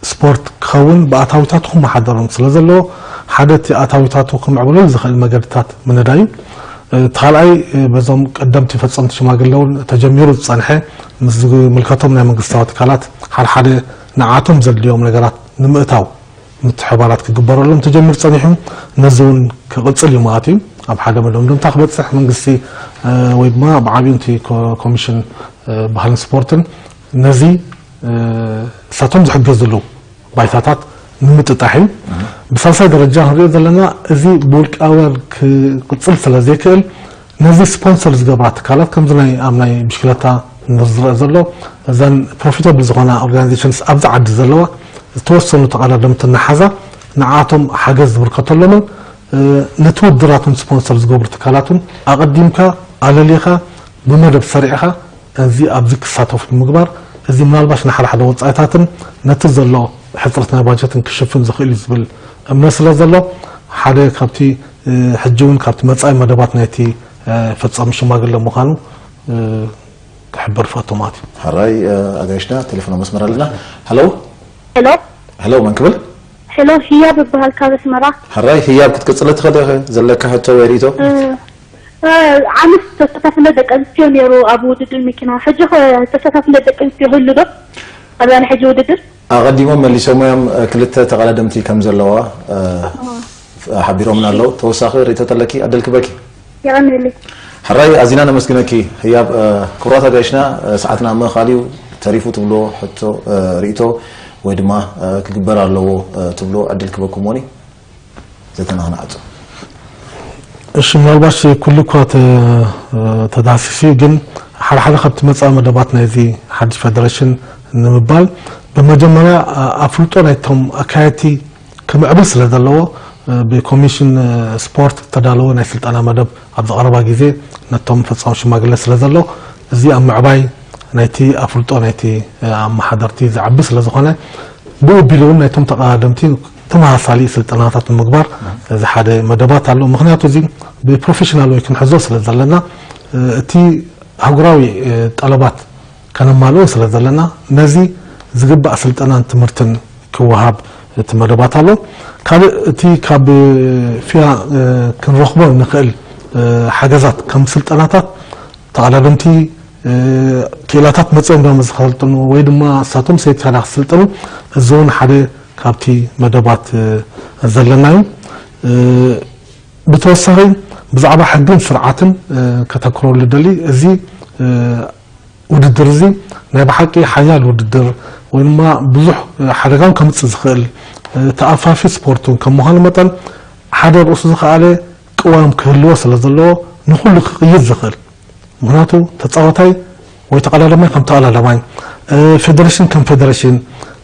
ስፖርት ክኸውን ብኣታዊታቱ ክመሓደሮም ስለ ዘለዎ ሓደ እቲ ኣታዊታቱ ክምዕብለሉ ዝኽእል መገድታት ምንዳይ እዩ። እቲ ካልኣይ በዞም ቀደምቲ ፈጸምቲ ሽማግለ እውን ተጀሚሩ ዝጸንሐ ምስ ዝምልከቶም ናይ መንግስታዊ ትካላት ሓደ ሓደ ንዓቶም ዘድልዮም ነገራት ንምእታው ምትሕባራት ክግበረሎም ተጀሚሩ ጸኒሑ። ነዚ እውን ክቕጽል እዩ ማለት እዩ። ኣብ ሓደ መደምደምታ ክበጽሕ መንግስቲ ወይ ድማ ብዓብዩ እቲ ኮሚሽን ባህልን ስፖርትን ነዚ እሳቶም ዝሕገዝሉ ባይታታት ንምጥጣሕ እዩ። ብሳልሳይ ደረጃ ክንሪኦ ዘለና፣ እዚ ብውልቃውያን ክቕጽል ስለ ዘይክእል፣ ነዚ ስፖንሰር ዝገብራ ትካላት፣ ከምዚ ናይ ኣብ ናይ ብሽክለታ ዝረአ ዘሎ፣ እዘን ፕሮፊታብል ዝኾና ኦርጋናይዜሽንስ ኣብዚ ዓዲ ዘለዋ ዝተወሰኑ ተቐዳደምቲ እናሓዛ ንዓቶም ሓገዝ ዝብርከተሎምን ነቲ ውድድራትን ስፖንሰር ዝገብሩ ትካላትን ኣቐዲምካ ኣለሊኻ ብመደብ ሰሪዕኻ እዚ ኣብዚ ክሳተፉ ምግባር፣ እዚ ምናልባሽ ንሓደ ሓደ ወጻኢታትን ነቲ ዘሎ ሕጽረት ናይ ባጀትን ክሽፍን ዝኽእል እዩ ዝብል እምነት ስለ ዘሎ፣ ሓደ ካብቲ ሕጂ እውን ካብቲ መጻኢ መደባት ናይቲ ፈጻሚ ሽማግለ ምዃኑ ክሕበር ፈቱ ማለት እዩ። ሕራይ ኣጋይሽና ቴሌፎን መስመር ኣለና። ሄሎ። ሄሎ። ሄሎ፣ መን ክብል? ሄሎ፣ ህያብ እበሃል ካብ ኣስመራ። ሕራይ ህያብ፣ ክትቅጽለ ትኽእል ኢኺ ዘለካ ሕቶ ወይ ርእይቶ? ዓመት ተሳታፍነት ደቂ ኣንስትዮ ነይሩ ኣብ ውድድር መኪና። ሕጂ ኸ ተሳታፍነት ደቂ ኣንስትዮ ህሉ ዶ? ኣብ ናይ ሕጂ ውድድር? ኣቐዲሞም መሊሶም እዮም፣ ክልተ ተቐዳደምቲ ከም ዘለዋ ሓቢሮምና ኣለዉ። ተወሳኺ ርእይቶ ተለኪ ኣደልክበኪ። የቐንየለይ። ሕራይ ኣዚና ነመስግነኪ ህያብ። ክቡራት ኣጋይሽና፣ ሰዓትና ምእኻል እዩ ተሪፉ ትብሎ ሕቶ፣ ርእይቶ ወይ ድማ ክግበር ኣለዎ ትብሎ ዕድል ክበኩም ሞኒ ዘተና ክነዓጹ። እሺ፣ ምናልባሽ ኩሉ እኳ ተዳህሲሱ እዩ፣ ግን ሓደ ሓደ ካብቲ መጻኢ መደባት ናይዚ ሓድሽ ፌደሬሽን ንምባል፣ ብመጀመርያ ኣፍልጦ ናይቶም ኣካየድቲ ክምዕብል ስለ ዘለዎ፣ ብኮሚሽን ስፖርት ዝተዳለወ ናይ ስልጠና መደብ ኣብዚ ቀረባ ግዜ ነቶም ፈጻሚ ሽማግለ ስለ ዘሎ፣ እዚ ኣብ ምዕባይ ናይቲ ኣፍልጦ ናይቲ ኣመሓደርቲ ዘዕቢ ስለ ዝኾነ፣ ብኡ ኣቢሉ እውን ናይቶም ተቐዳደምቲ ተመሳሳሊ ስልጠናታት ንምግባር እዚ ሓደ መደባት ኣሎ። ምኽንያቱ እዚ ብፕሮፌሽናል ወይ ክንሕዞ ስለ ዘለና፣ እቲ ኣህጉራዊ ጠለባት ከነማልኦ ስለ ዘለና፣ ነዚ ዝግባእ ስልጠናን ትምህርትን ክወሃብ እቲ መደባት ኣሎ። ካልእ እቲ ካብ ፊያ ክንረኽቦ ንኽእል ሓገዛት ከም ስልጠናታት፣ ተቐዳደምቲ ክኢላታት መፅኦም ዶ ዝሰልጥኑ ወይ ድማ ንሳቶም ሰይት ካዳ ክስልጥኑ፣ እዚ እውን ሓደ ካብቲ መደባት ዘለና እዩ። ብተወሳኺ ብዛዕባ ሕግን ስርዓትን ከተክረሉ ደሊ፣ እዚ ውድድር እዚ ናይ ብሓቂ ሓያል ውድድር ወይ ድማ ብዙሕ ሓደጋን ከምፅእ ዝኽእል ተኣፋፊ ስፖርት እውን ከም ምዃኑ መጠን፣ ሓደ ርእሱ ዝኸኣለ ቅዋም ክህልዎ ስለ ዘለዎ፣ ንኹሉ ክቕይድ ዝኽእል፣ ምኽንያቱ ተፃዋታይ ወይ ተቐዳዳማይ ከም ተቐዳዳማይ፣ ፌደሬሽን ከም ፌደሬሽን፣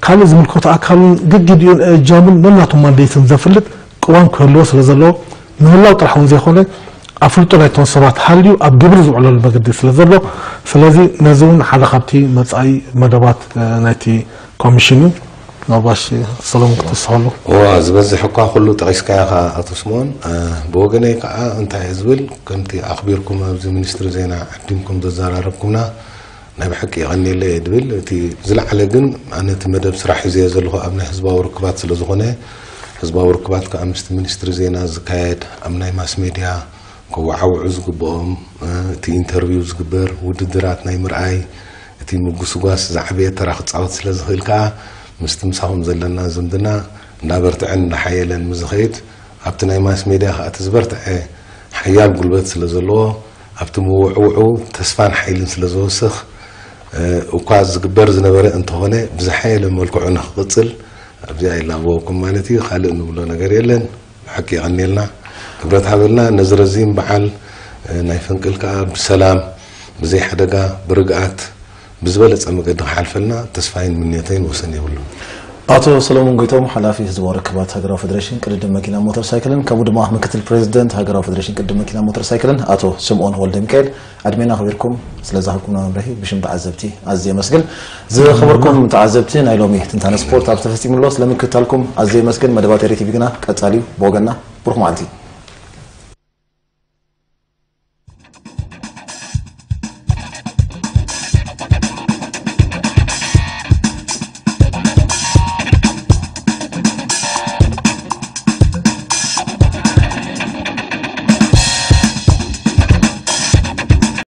ካልእ ዝምልከቶ ኣካልን ግግዲኡን እጃሙን ነናቶም ማንዴትን ዘፍልጥ ቅዋም ክህልዎ ስለ ዘለዎ፣ ምህላው ጥራሕ እውን ዘይኮነ፣ ኣፍልጦ ናይቶም ሰባት ሃልዩ ኣብ ግብሪ ዝውዕለሉ መገዲ ስለ ዘሎ፣ ስለዚ ነዚ እውን ሓደ ካብቲ መጻኢ መደባት ናይቲ ኮሚሽን እዩ። ምናልባሽ ሰሎሞን ክትወስኸሉ። እዋ፣ ዝበዝሕ እኳ ኩሉ ጠቒስካዮ ኢኻ ኣቶ ስምኦን። ብወገነይ ከዓ እንታይ እየ ዝብል፣ ከምቲ ኣኽቢርኩም ኣብዚ ሚኒስትሪ ዜና ዓዲምኩም ዘዘራረብኩምና፣ ናይ ብሓቂ የቐንየለይ እየ ዝብል። እቲ ዝለዓለ ግን ኣነ እቲ መደብ ስራሕ ሒዘዮ ዘለኹ ኣብ ናይ ህዝባዊ ርክባት ስለ ዝኾነ፣ ህዝባዊ ርክባት ከዓ ምስቲ ሚኒስትሪ ዜና ዝካየድ፣ ኣብ ናይ ማስ ሜድያ ከወዓውዑ ዝግብኦም፣ እቲ ኢንተርቪው ዝግበር፣ ውድድራት ናይ ምርኣይ፣ እቲ ምጉስጓስ ዝዓበየ ተራ ክፃወት ስለ ዝኽእል ከዓ ምስቲ ምሳኹም ዘለና ዝምድና እንዳበርትዐን እንዳሓየለን ምዝኸይድ፣ ኣብቲ ናይ ማስ ሜድያ ከዓ እቲ ዝበርትዐ ሓያል ጉልበት ስለ ዘለዎ፣ ኣብቲ ምውዕውዑ ተስፋን ሓይልን ስለ ዝወስኽ፣ እኳ ዝግበር ዝነበረ እንተኾነ፣ ብዝሓየለ መልክዑ ንክቕጽል ኣብዚኣ ይላበወኩም ማለት እዩ። ካልእ ንብሎ ነገር የለን። ብሓቂ የቐንየልና፣ ክብረት ሃበልና። ነዚ ረዚን በዓል ናይ ፈንቅል ከኣ ብሰላም፣ ብዘይ ሓደጋ፣ ብርግኣት፣ ብዝበለጸ መገዲ ክሓልፈልና ተስፋይን ምንዮተይን ወሰን የብሉን። ኣቶ ሰሎሞን ጎይቶም፣ ሓላፊ ህዝባዊ ርክባት ሃገራዊ ፌደሬሽን ቅድድም መኪና ሞተር ሳይክልን፣ ከምኡ ድማ ምክትል ፕሬዚደንት ሃገራዊ ፌደሬሽን ቅድድም መኪና ሞተር ሳይክልን ኣቶ ስምኦን ወልደ ሚካኤል፣ ዕድሜና ኣኽቢርኩም ስለ ዝሃብኩምና መብርሂ ብሽም ተዓዘብቲ ኣዝየ የመስግን። ዝኸበርኩም ተዓዘብቲ፣ ናይ ሎሚ ትንታነ ስፖርት ኣብ ተፈጺሙ ኣሎ። ስለ ምክትታልኩም ኣዝየ የመስግን። መደባት ኤሪ ቲቪ ግና ቀጻሊ እዩ። ብወገንና ብሩኽ መዓልቲ።